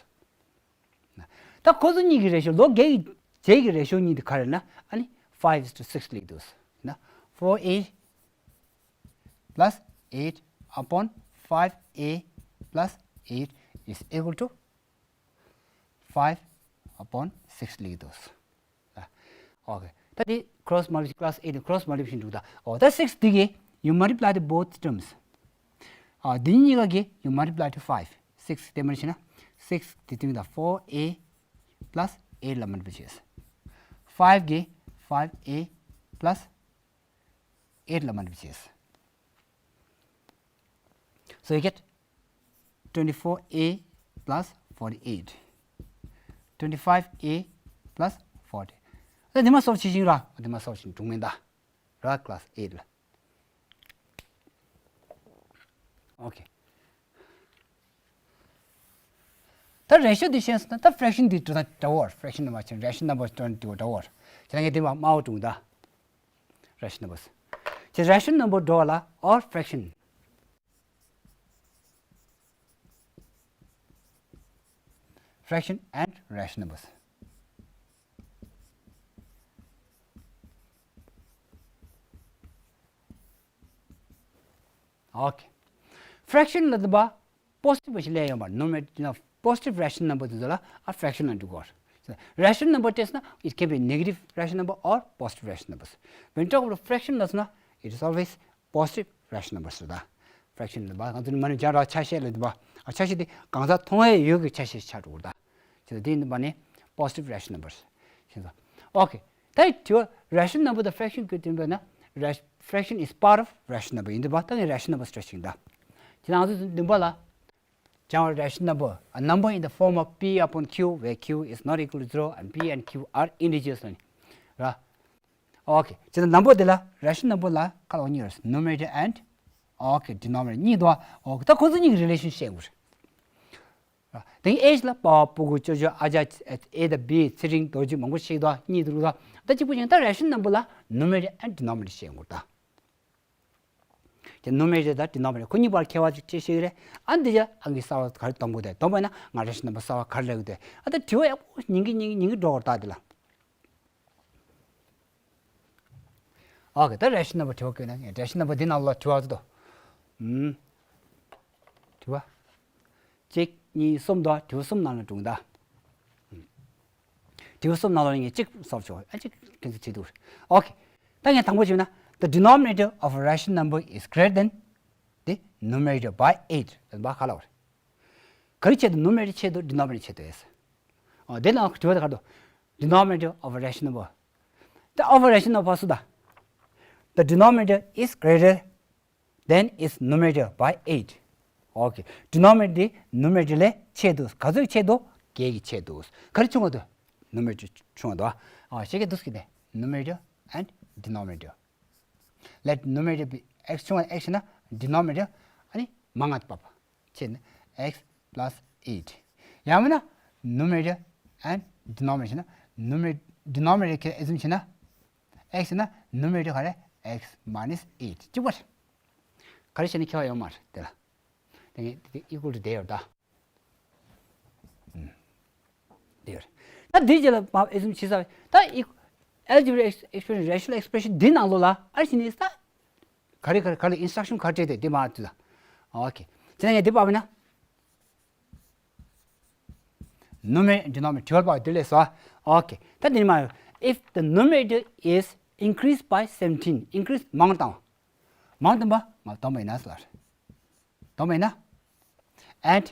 ད་ཁོ་ཚོ་གཉིས་ཀྱི་ratio ལོ་བརྒྱད་ཀྱི་རྗེས་ཀྱི་ratio གཉིས་དེ་ག་རེ་ན། ཨ་ནི་five is to six ལེགས་འདུག་ན། four a plus eight upon five a plus eight is equal to five upon six ལེགས་འདུག་ཨོ་ཁེ། ད་དེ་cross multiplication, class eight cross multiplication འདུག་ད། ཨོ་ད་six དེ་གི you multiply the both terms. ཨ་དེ་གཉིས་ཀ་གི you multiply to five. six དེ་མར་བྱས་ན་six དེ་དུས་ད་four a plus eight ལ་multiply བྱས། five གི་five a plus eight ལ་multiply བྱས། So you get twenty-four a plus forty-eight. twenty-five a plus forty. ད་དེ་མ་སོར་ཕྱིན་ཤིང་ར། དེ་མ་སོར་ཕྱིན་འགྲོ་མི་འདུག་ར། class eight ལ། ཨོ་ཁེ། ད་ratio དེ་ཤེས་སོང་ན་ད་fraction དེ་འགྲོ་ད་འདྲ་བོ། fraction ནམ་བྱས་ratio number འགྲོ་འདྲ་བོ། ཁྱེད་རང་གིས་དེ་མ་སྨྲ་བོ་འགྲོ་ད། rational numbers. ཁྱེད་rational number འགྲོ་བ་ལ་or fraction. fraction and rational numbers. Okay. fraction ལ་དེ་བ་positive བ་ཞིག་ལས་ཡོང་བ། numerator positive rational number དེ་ཚོ་ལ་ཨ་fraction ལ་འགྲོ་གོ། rational number བལྟས་ན་it can be negative rational number or positive rational numbers. When talk about fraction ལ་ན་it is always positive rational numbers རེད་ད། fraction ལ་བ་ང་ཚོ་ནི་མ་ནི་རྒྱང་རག་ཆ་ཤས་ལ་དེ་བ་ཨ་ཆ་ཤས་དེ་གང་ཟག་མཐོང་བའི་ཡུལ་གྱི་ཆ་ཤས་ཆགས་འགྲོ་གོ་ད། ཁྱེད་ཚོ་དེ་ཡིན་པ་ནི་positive rational numbers ཁྱེད་ཚོ། Okay. ད་དྲི་བ་rational number དང་fraction གི་དེ་འདྲ་ན། ration- fraction is part of rational number ཡིན་དུས་པ་ད་ངས་rational numbers བྲིས་ཤིང་ད། ཁྱེད་ཚོ་ང་ཚོ་འདུན་པ་ལ། general rational number, a number in the form of p upon q where q is not equal to zero and p and q are integers ལ་ནི། ར། Okay. ཁྱེད་ཚོ་number དེ་ལ་rational number ལ་ཁ་ལོ་གཉིས་རེད། numerator and okay denominator གཉིས་འདུག okay. ད་ཁོ་ཚོ་གཉིས་ཀྱི་relation ཤེས་དགོས་རེད། དེ་ཨེ་ལ་པ་བ་སྤུ་གུ་ཅོ་ཅོ་ཨ་ཅག་ཨེ་དང་བི་ཚེ་རིང་རྡོ་རྗེ་མང་པོ་ཞིག་དང་གཉིས་འདུག་ད་གཅིག་པུ་ཡིན་ད་rational number ལ་numerator and denominator ཞེས་ངོ་ད། དེ་numerator དང་denominator ཁོ་གཉིས་བར་ཁྱད་པར་ཅིག་ཅེས་ཤེས་ཀྱི་རེད། ཨ་འདི་ཅག་ཨང་ཀི་གསར་བ་ག་རེ་གཏོང་དགོས་དེ་གཏོང་པ་ན་ང་rational number གསར་བ་ག་རེ་ལབ་དགོས་དེ་ཨ་ད་དྲི་བ་ཡག་པོ་ཉིན་གི་ཉིན་གི་ཉིན་གི་འགྲོ་བར་ད་དེ་ལ། ཨོ་ཁེ། ད་rational number དྲི་བ་བཀོད་ན་ངས་rational number འདི་ནང་ལ་དྲི་བ་ཚོ་དོ། ཨུམ། དྲི་བ། གཅིག་གཉིས་གསུམ་དོ། དྲི་བ་གསུམ་ནང་ལ་འགྲོ་ད། ཨུམ། དྲི་བ་གསུམ་ནང་ལ་ངས་གཅིག་སོབ་ཆོག་ཨ་གཅིག་ཁྱེད་ཚོ་བྱེད་འདུག་ཨོ་ཁེ། ད་ངས་དང་པོ་བྱས་ན་the denominator of a rational number is greater than the numerator by eight ལབ་པ་ག་ལ་བར། ག་རེ་ཆེ་དོ་numerator ཆེ་དོ་denominator ཆེ་དོ་ཨེ། ཨོ་དེ་ནང་དྲི་བ་དེ་ག་རེ་འདུག denominator of a rational number. The of a rational number སུ་ད། The denominator is greater than its numerator by eight. Okay. denominator དེ་numerator ལས་ཆེ་དོ། ག་ཚོད་ཆེ་དོ། བརྒྱད་ཀྱིས་ཆེ་དོ། ག་རེ་ཆུང་བ་དོ། numerator ཆུང་བ་དོ། ཨ་ཤེས་ཀྱི་འདུག་ཟེར་གི་དེ་numerator and denominator. Let numerator be x ཆུང་བ་x ཡིན་ན་denominator ཨ་ནི་མང་ང་བབས། ཕྱིར་ན་x plus eight. ཡང་མིན་ན་numerator and denominator ན་numerator denominator ཁྱེད་ཨེ་ཟུམ་བྱས་ན་x ཡིན་ན་numerator ག་རེ་x minus eight གཅིག་པ་རེད། ག་རེ་བྱས་ན་ཁྱད་པར་ཡོད་མ་རེད་དེ་ལ། དེ་ངས་དེ་equal to དེ་ཡོད་ད། དེ་ཡོད་རེད། ད་དེ་རྗེས་ལ་མ་ཨེ་ཟུམ་བྱས་ས་ད་eq- algebraic expression, rational expression འདི་ནང་ལོགས་ལ་ཨ་ཞི་ནི་ས། ག་རེ་ག་རེ་ག་རེ་instruction ག་རེ་སྤྲད་དེ་དེ་མ་ཐུ་ད། Okay. དེ་ནས་ངས་དེ་པ་བས་ན། numerator denominator དྲི་བ་པ་དེ་ལས་སོ། Okay. ད་དེ་ནི་མ། If the numerator is increased by seventeen, increase མང་བཏང་། མང་བཏང་པ་ང་བཏང་པ་ཡིན་ན་ཟེར། བཏང་པ་ཡིན་ན། And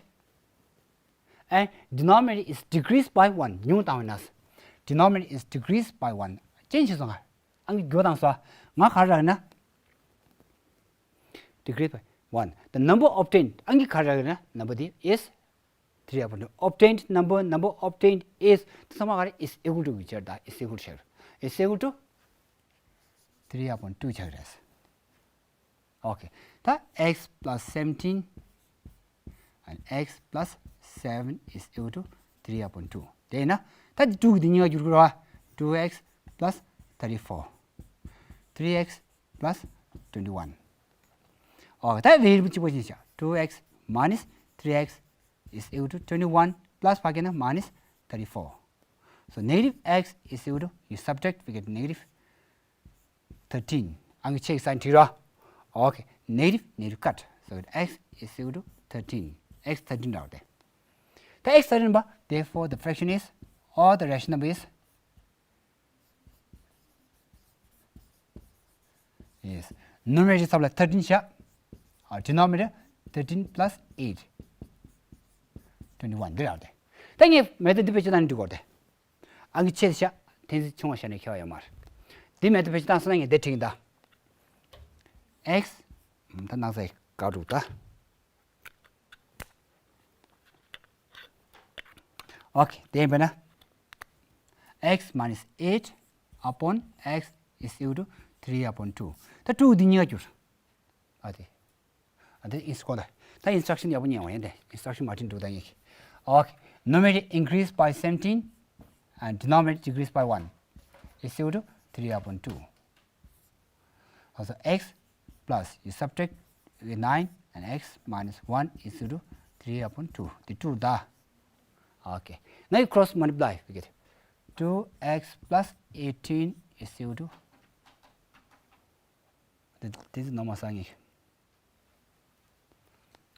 and denominator is decreased by one ཉུང་བཏང་བ་ཡིན་ན། Denominator is decreased by one ཅན་ཞིག་སོང་ང་། ཨང་ཀི་དགུ་བཏང་སོ། ང་ག་རེ་རག་ན། Decreased by one. The number obtained ཨང་ཀི་ག་རེ་རག་ན་number དེ་is three upon two. Obtained number, number obtained is དེ་ཚང་མ་ག་རེ་is equal to གི་ཆར་ད་is equal to ཆར། Is equal to three upon two ཆགས་རེད། Okay. ད x plus seventeen and x plus seven is equal to three upon two དེ་ཡིན་ན་ད་དེ་two གི་དེ་གཉིས་ཀ་བསྒྱུར་དགོས་ར། two x plus thirty-four. three x plus twenty-one. ཨོ་ད་variable གཅིག་པོ་ཅིག་བྱ། two x minus three x is equal to twenty-one plus ཕ་གི་ན་minus thirty-four. So negative x is equal to you subtract, we get negative thirteen. ཨང་ཀི་ཆེ་གི་སན་ཁྲིག་ར། Okay. Negative negative ཀཊ། So x is equal to thirteen. x thirteen རག་སྟེ། ད x thirteen པ། Therefore, the fraction is, or the rational number is, yes, numerator ཚབ་ལ་thirteen བཞག་ཨ། denominator thirteen plus eight, twenty one འདི་རག་སྟེ། ད་ངས་མེ་ཐོད་འདི་བེད་སྤྱོད་བཏང་ནས་འགྲིག་གོ་སྟེ། ཨང་ཀི་ཆེ་ཤ་འཐེན་ཚིག་ཆུང་བ་བཞག་ནས་ཁྱེར་བ་ཡོད་མ་རེད། འདི་མེ་ཐོད་བེད་སྤྱོད་བཏང་སོང་ན་ངས་འདི་བྲིས་ཡིན་ད། x ད་ནག་ཚ་ག་འགྲུབ་ད། ཨོ་ཁེ། དེ་ཡིན་པས་ན། x minus eight upon x is equal to three upon two. ད་two འདི་གཉིས་ཀ་བསྒྱུར། ཨ་དེ། ཨ་དེ་ཨིན་སི་ཀོ་ད། ད་instruction ཡག་པོ་ཉན་བ་ཡིན་ཏེ། instruction མ་བྲིས་འདུག་ད་ངེད་ཀྱི། ཨོ་ཁེ། Numerator increase by seventeen and denominator decrease by one is equal to three upon two. Also x plus you subtract nine and x minus one is equal to three upon two. The two ད། Okay. Now you cross multiply, we get two x plus eighteen is equal to, this is normal sign.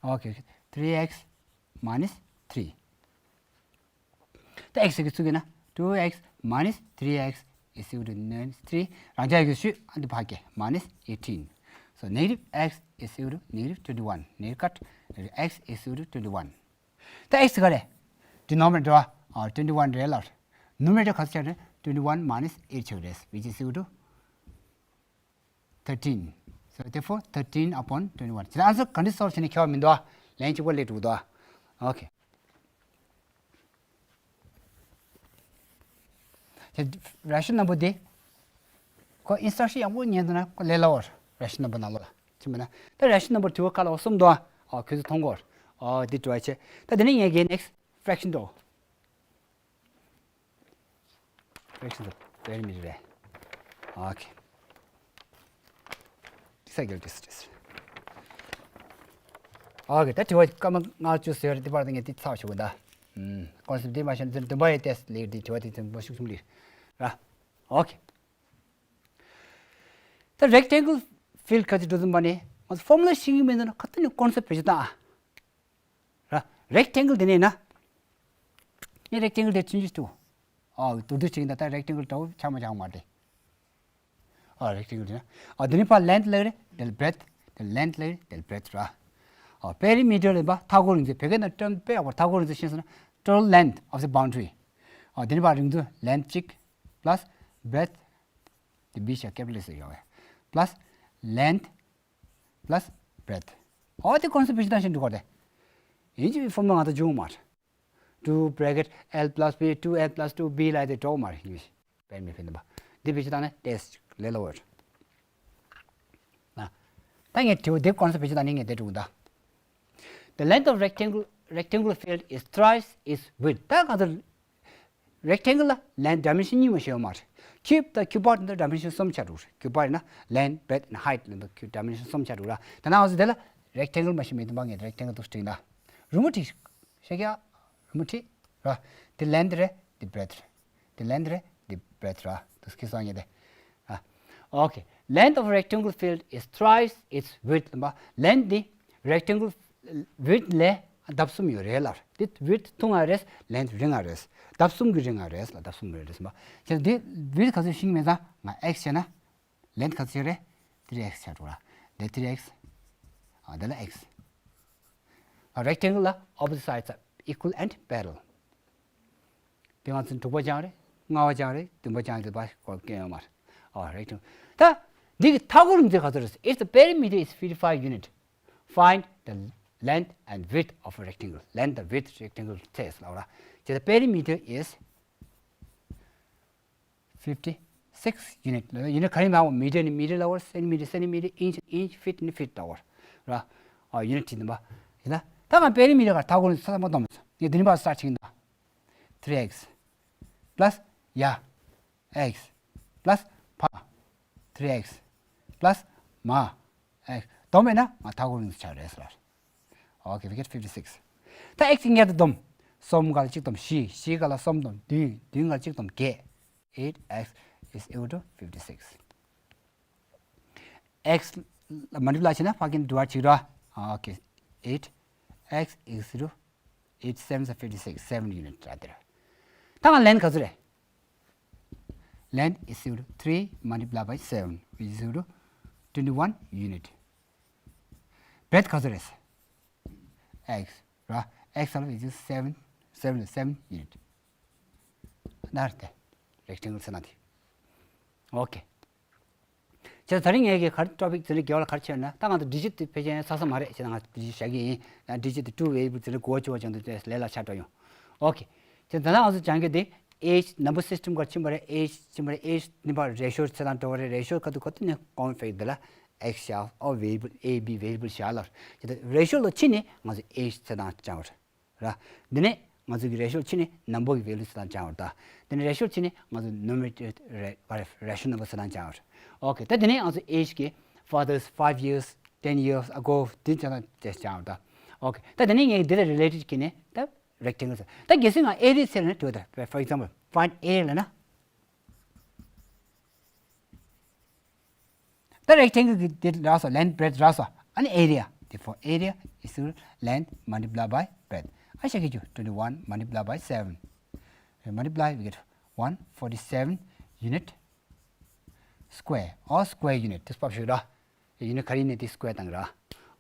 Okay, three x minus three. ད་x གི་ཚུགས་ཀྱི་ན། two x minus three x is equal to negative three. རང་ཅག་གི་ཤུ་ཨ་འདི་ཕ་གི་minus eighteen. So negative x is equal to negative twenty one. Negative cut, x is equal to twenty one. ད་x ག་རེ། denominator ཨ་twenty one རེད་ལ། numerator ག་ཚོད་ཆགས་རེད། twenty one minus eight ཆགས་རེད། which is equal to thirteen. So therefore thirteen upon twenty one. ཅི་ལ་answer ག་འདྲ་སོར་བྱས་ནས་ཁྱེར་བ་མི་འདུག་ཨ། ལན་གཅིག་པ་སླེབས་འགྲོ་གི་འདུག་ཨ། Okay. དེ་rational number དེ། ཁོ་instruction ཡག་པོ་ཉན་འདུག་ན་ཁོ་ལས་སླ་བོ་རེད། rational number ནང་ལོགས་ལ། ཅི་མིན་ན། ད་rational number དུས་བ་ཁ་ལ་འོ་གསུམ་འདུག་ཨ། ཨོ་ཁྱོད་ཚོ་མཐོང་གོ། ཨོ་འདི་འགྲོ་བ་ཆེ། ད་དེ་ནས་ངས་ཀྱི་next fraction འགྲོ། fraction འདི་བེར་མི་རེད། ཨོ་ཁེ། འདི་ས་རྒྱལ་འདྲེས་འདྲེས། ཨོ་ཁེ། ད་དྲི་བ་སྐར་མ་ལྔ་བཅུ་ཟེར་བ་རེད། དེ་བར་དུ་ངས་འདི་ཚར་ཞུ་གི་ད། ཨུམ། concept འདི་མ་ཤེས་ན་བདུན་པ་ཡི་test ལས་འདི་དྲི་བ་དེ་ཚོ་མ་ཤུགས་ཆུང་ལས་ར། ཨོ་ཁེ། ད་rectangle field ག་ཚོད་འགྲོ་ཙམ་པ་ནས་ང་ཚོ་formula ཤེས་ཀྱི་མེད་ན་ག་ཚོད་ནས་concept བེད་སྤྱོད་བཏང་ཨ། ར། rectangle དེ་ནས་ན། ངས་rectangle དེ་ཚུན་ཆད་དུ། ཨ། དུ་དུ་ཅིག་ད་ལྟ་rectangle འདྲ་བོ་ཆགས་མ་ཆགས་མ་རེད། ཨ། rectangle དེ་ན། ཨ། དེ་ནས་ཕར་length ལབ་རེད། དེ་ལ་breadth། དེ་length ལབ་རེད། དེ་ལ་breadth ར། ཨ། perimeter ལབ་པ་མཐའ་འཁོར་རིང་ཚད། བོད་སྐད་ནང་དྲན་པས་ཡག་པོ་མཐའ་འཁོར་རིང་ཚད་ཤེས་སོང་ན། total length of the boundary. ཨ། དེ་ནས་ཕར་རིང་ཚད་length གཅིག plus breadth དེ་B ཤ་capital S ཡོད་པས། plus length plus breadth. ཨོ་དེ་concept བེད་སྤྱོད་བཏང་ཤེས་འགྲོ་གོ་རེད། ཡིན་གཅིག་formula ང་ཚོ་འཇུག་མ་རེད། two bracket L plus B two L plus two B like that འགྲོ་མ་རེད། ཡིན་པས་མི་ཕན་པ་འདི་བེད་སྤྱོད་བཏང་ན་test ལས་སླ་བོ་རེད། ན། ད་ངས་དྲི་བ་འདི་concept བེད་སྤྱོད་བཏང་ནས་ངས་དེ་འགྲུབ་ད། The length of rectangle rectangular field is thrice its width. ད་ག་ཚོད། rectangle ལ་length dimension གཉིས་མ་ཞིག་ཡོད་མ་རེད། cube དང་cuboid འདི་dimension གསུམ་ཆགས་འགྲོ་རེད། cuboid ན་length breadth and height ལ་འདི་dimension གསུམ་ཆགས་འགྲོ་ར། ད་ནང་འོ་ཟི་དེ་ལ་rectangle མ་ཞིག་མེད་དུ་མ་ངས་rectangle དུ་བྲིས་ན། རི་མོ་བྲིས། ཤེས་ཀྱ། རི་མོ་བྲིས། ར། འདི་length རེད། འདི་breadth རེད། འདི་length རེད། འདི་breadth ར། འདི་ཁེ་སང་ཡེ་དེ། ཨ། Okay. Length of rectangle field is thrice its width. ལ་length འདི་rectangle width ལས་ལྡབ་གསུམ་ཡོད་རེད་ལ། འདི་width ཐུང་ང་རེད། length རིང་ང་རེད། ལྡབ་གསུམ་གྱི་རིང་ང་རེད་ལ། ལྡབ་གསུམ་རེད་རེད་སམ་པ། ཁྱེད་འདི་width ག་ཚོད་ཤེས་ཀྱི་མེད་ཙང་ང་x བྱས་ན་length ག་ཚོད་རེད། three x ཆགས་འགྲོ་ར། འདི་three x། ཨ། འདི་ལ་x། ཨ། rectangle ལ་opposite sides are equal and parallel. དེ་ང་ཚོ་དྲུག་པ་ཅང་རེད། ལྔ་པ་ཅང་རེད། བདུན་པ་ཅང་རེད། པ་སྐོར་སྐྱོན་ཡོད་མ་རེད། ཨ། rectangle ད་འདི་གི་མཐའ་འཁོར་རིང་ཚད་ག་ཚོད་རེད། If the perimeter is fifty five unit, find the length and width of a rectangle. Length དང་width rectangle ཚད་ལ་བ་ར། བྱས་ཙང་perimeter is fifty six unit. unit ག་རེ་མ་བ། meter ནི་meter ལ་བ། centimeter centimeter, inch inch, feet ནི་feet ལ་བ་ར། ཨ། unit དེ་འདི་མ་ཡིན་ན། ད་ང་perimeter ག་མཐའ་འཁོར་རིང་ཚད་མ་གཏོང་མི་ཚོ་ངས་འདི་ནི་པ་start བྱེད་ཀྱི་ཡིན་ད། three x plus ཡ། x plus ཕ། three x plus མ། x བསྡོམས་པས་ན་ང་མཐའ་འཁོར་རིང་ཚད་ཆགས་རེད་ཟེར་བ། Okay, we get fifty six. ད་x གི་ངེས་དུ་བསྡོམས། གསུམ་ག་ལ་གཅིག་བསྡོམས་བཞི། བཞི་ག་ལ་གསུམ་བསྡོམས་བདུན། བདུན་ག་ལ་གཅིག་བསྡོམས་བརྒྱད། eight x is equal to fifty six. x ལ་multiply བྱས་ན་ཕ་གིན་འདུ་བ་གཅིག་ར། Okay, eight, x equals to eight sevens are fifty six, seven unit ར་དེ་ར། ད་ང་length ག་ཚོད་རེད། Length is equal to three multiplied by seven, which is equal to twenty one unit. Breadth ག་ཚོད་རེད། X ར། X ལ་is seven, seven seven unit. ནར་ཏེ་rectangle ཟེར་ན་དེ། Okay. ཅེས་ད་རིང་ངས་ཀྱི་གར་topic ཟེར་ནས་རྒྱལ་བ་ལ་གར་ཆེ་ན་ད་ང་ཚོ་digit དེ་ཕལ་ཆེར་ཚ་ས་མ་རེད་ཅེས་ང་ཚོ་digit བཞག་གི་ཡིན། ད་digit དེ་two variable ཟེར་ནས་གོ་ཆོག་ཅང་དུ་ལས་ལ་ཆ་འགྲོ་ཡོང་། Okay. ཅེས་ད་ང་ཚོ་སྦྱང་རྒྱུ་དེ་age number system གར་ཕྱིན་པ་རེད། Age ཕྱིན་པ་རེད། Age ནི་པ་ratio ཚེ་དང་འགྲོ་བ་རེད། Ratio ག་དུས་ག་དུས་ནས་གོང་འཕེལ་དེ་ལ་x བཞག་ཨོ་variable a b variable བཞག་ལ། ཅེས་ད་ratio ལ་ཕྱིན་ནས་ང་ཚོ་age ཚེ་དང་སྦྱང་བ་རེད། ར། འདི་ནས་ང་ཚོ་གི་ratio ཕྱིན་ནས་number གི་value ཚེ་དང་སྦྱང་བ་རེད། འདི་ནས་ratio ཕྱིན་ནས་ང་ཚོ་numerator ratio number ཚེ་དང་སྦྱང་བ་རེད། Okay. ད་འདི་ནས་ང་ཚོ་age གི་father's five years, ten years ago དེ་ཚེ་དང་སྦྱང་བ་རེད། Okay. ད་འདི་ནས་ངས་འདི་ལ་related གི་ནས་ད་rectangle ཟེར། ད་གལ་སྲིད་ང་area ཚེ་ལ་ནས་དྲི་བ་ད་for example find area ལ་ན། ད་rectangle གི་འདི་རག་སོང་། Length, breadth རག་སོང་། ཨ་ནི་area དེ་for area is equal length multiply by breadth. ཨ་ཤ་གི་ཅུ་twenty one multiply by seven, multiply we get one forty seven unit square or square unit དེ་སྤབ་ཞུ་ར། unit ག་རེ་ཡིན་ནའི་དེ་square བཏང་ར།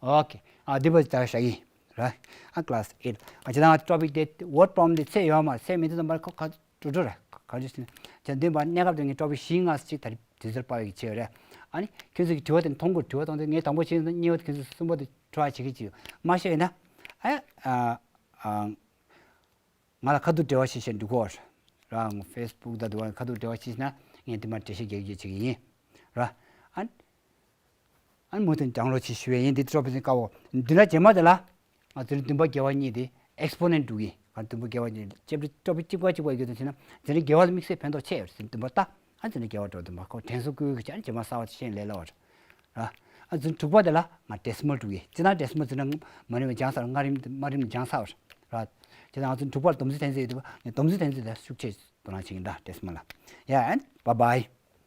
Okay. ཨ་འདི་བ་ད་ཤ་གི་ར། ཨ་class eight ཨ་ཅི་ད་topic དེ་word problem དེ་ཚེ་ཡོད་མ་ཚེ་མི་དེ་ཙམ་པར་ཁ་ཁ། ཀྲུ་ཀྲུ་ར། ག་ཅི་ཟེར་ན། བྱས་ཙང་འདི་བར་གནས་སྐབས་དེ་ངས་ཀྲོ་པི་བཞི་ལྔ་ཅིག་ད་རེས་དུས་ཚོད་སྤར་ཡག་བྱས་ཡོད་རེད། ཨ་ནི་ཁྱོད་ཚོ་གི་དྲི་བ་དེ་མཐོང་དགོས། དྲི་བ་གཏོང་དུས་ངས་དང་པོ་བྱས་ན་གཉིས་པ་དེ་ཁྱོད་ཚོ་གསུམ་པ་དེ་try བྱེད་ཀྱི་ཅིག་ཡོད་མ་ཤེས་ཡིན་ན། ཨ་ཨ་ཨ་ང་ལ་ཁ་ཐུག་འབྲེལ་བ་བྱེད་ཤེས་འགྲོ་གོ་ར། ང་Facebook ད་དུ་བ་ཁ་ཐུག་འབྲེལ་བ་བྱེད་ཤེས་ན་ངས་དེ་མ་འགྲེལ་བཤད་རྒྱག་རྒྱུ་བྱེད་ཀྱི་ཡིན་ར། ཨ་ཨ་ནི་མུ་མཐུད་སྦྱང་རོགས་བྱེད་ཞུ་ཡས་ཡིན། འདི་ཀྲོ་པི་ཚོ་དཀའ་བོ་འདི་འདྲ་རྗེས་མ་དེ་ལ། ང་འཛིན་རིམ་བདུན་པ་དགེ་བ་གཉིས་དེ་exponent འགྲོ་གི། ང་འཛིན་རིམ་བདུན་པ་དགེ་བ་གཉིས་ལྕེབ་རི་ཀྲོ་པི་གཅིག་པ་གཅིག་པ་ཡོད་དུ་ཕྱིན་ན་འཛིན་རིམ་དགེ་བ་ལ་དམིགས་བསལ་ཕན་ཐོགས་ཆེ་ཡོད། འཛིན་རིམ་བདུན་པ་ལྟ། ཨ་འཛིན་རིམ་དགེ་བ་འགྲོ་བདུན་པ་ཁོ་དྲན་གསོ་བསྐུལ་གི་ཅན་རྗེས་མ་གསར་བ་དེ་ཤེས་ལས་སླ་བ་རེད། ཨ་འཛིན་དྲུག་པ་དེ་ལ་ང་decimal འགྲོ་གི། སྤྱིར་བཏང་decimal འཛིན་རིམ་མ་རིམ་སྦྱངས་ཚར། ལྔ་རིམ་དམའ་རིམ་སྦྱངས་ཚར་བ་རེད། དེ་ང་འཛིན་དྲུག་པ་ལ་སྡོམ་རྩིས་འཐེན་རྩིས་ཡོད་དུས་སྡོམ་རྩིས་འཐེན་རྩིས་དེ་ཤུགས་ཆེ་དོ་སྣང་བྱེད་ཀྱི་འདུག decimal ལ། Yeah, and bye bye.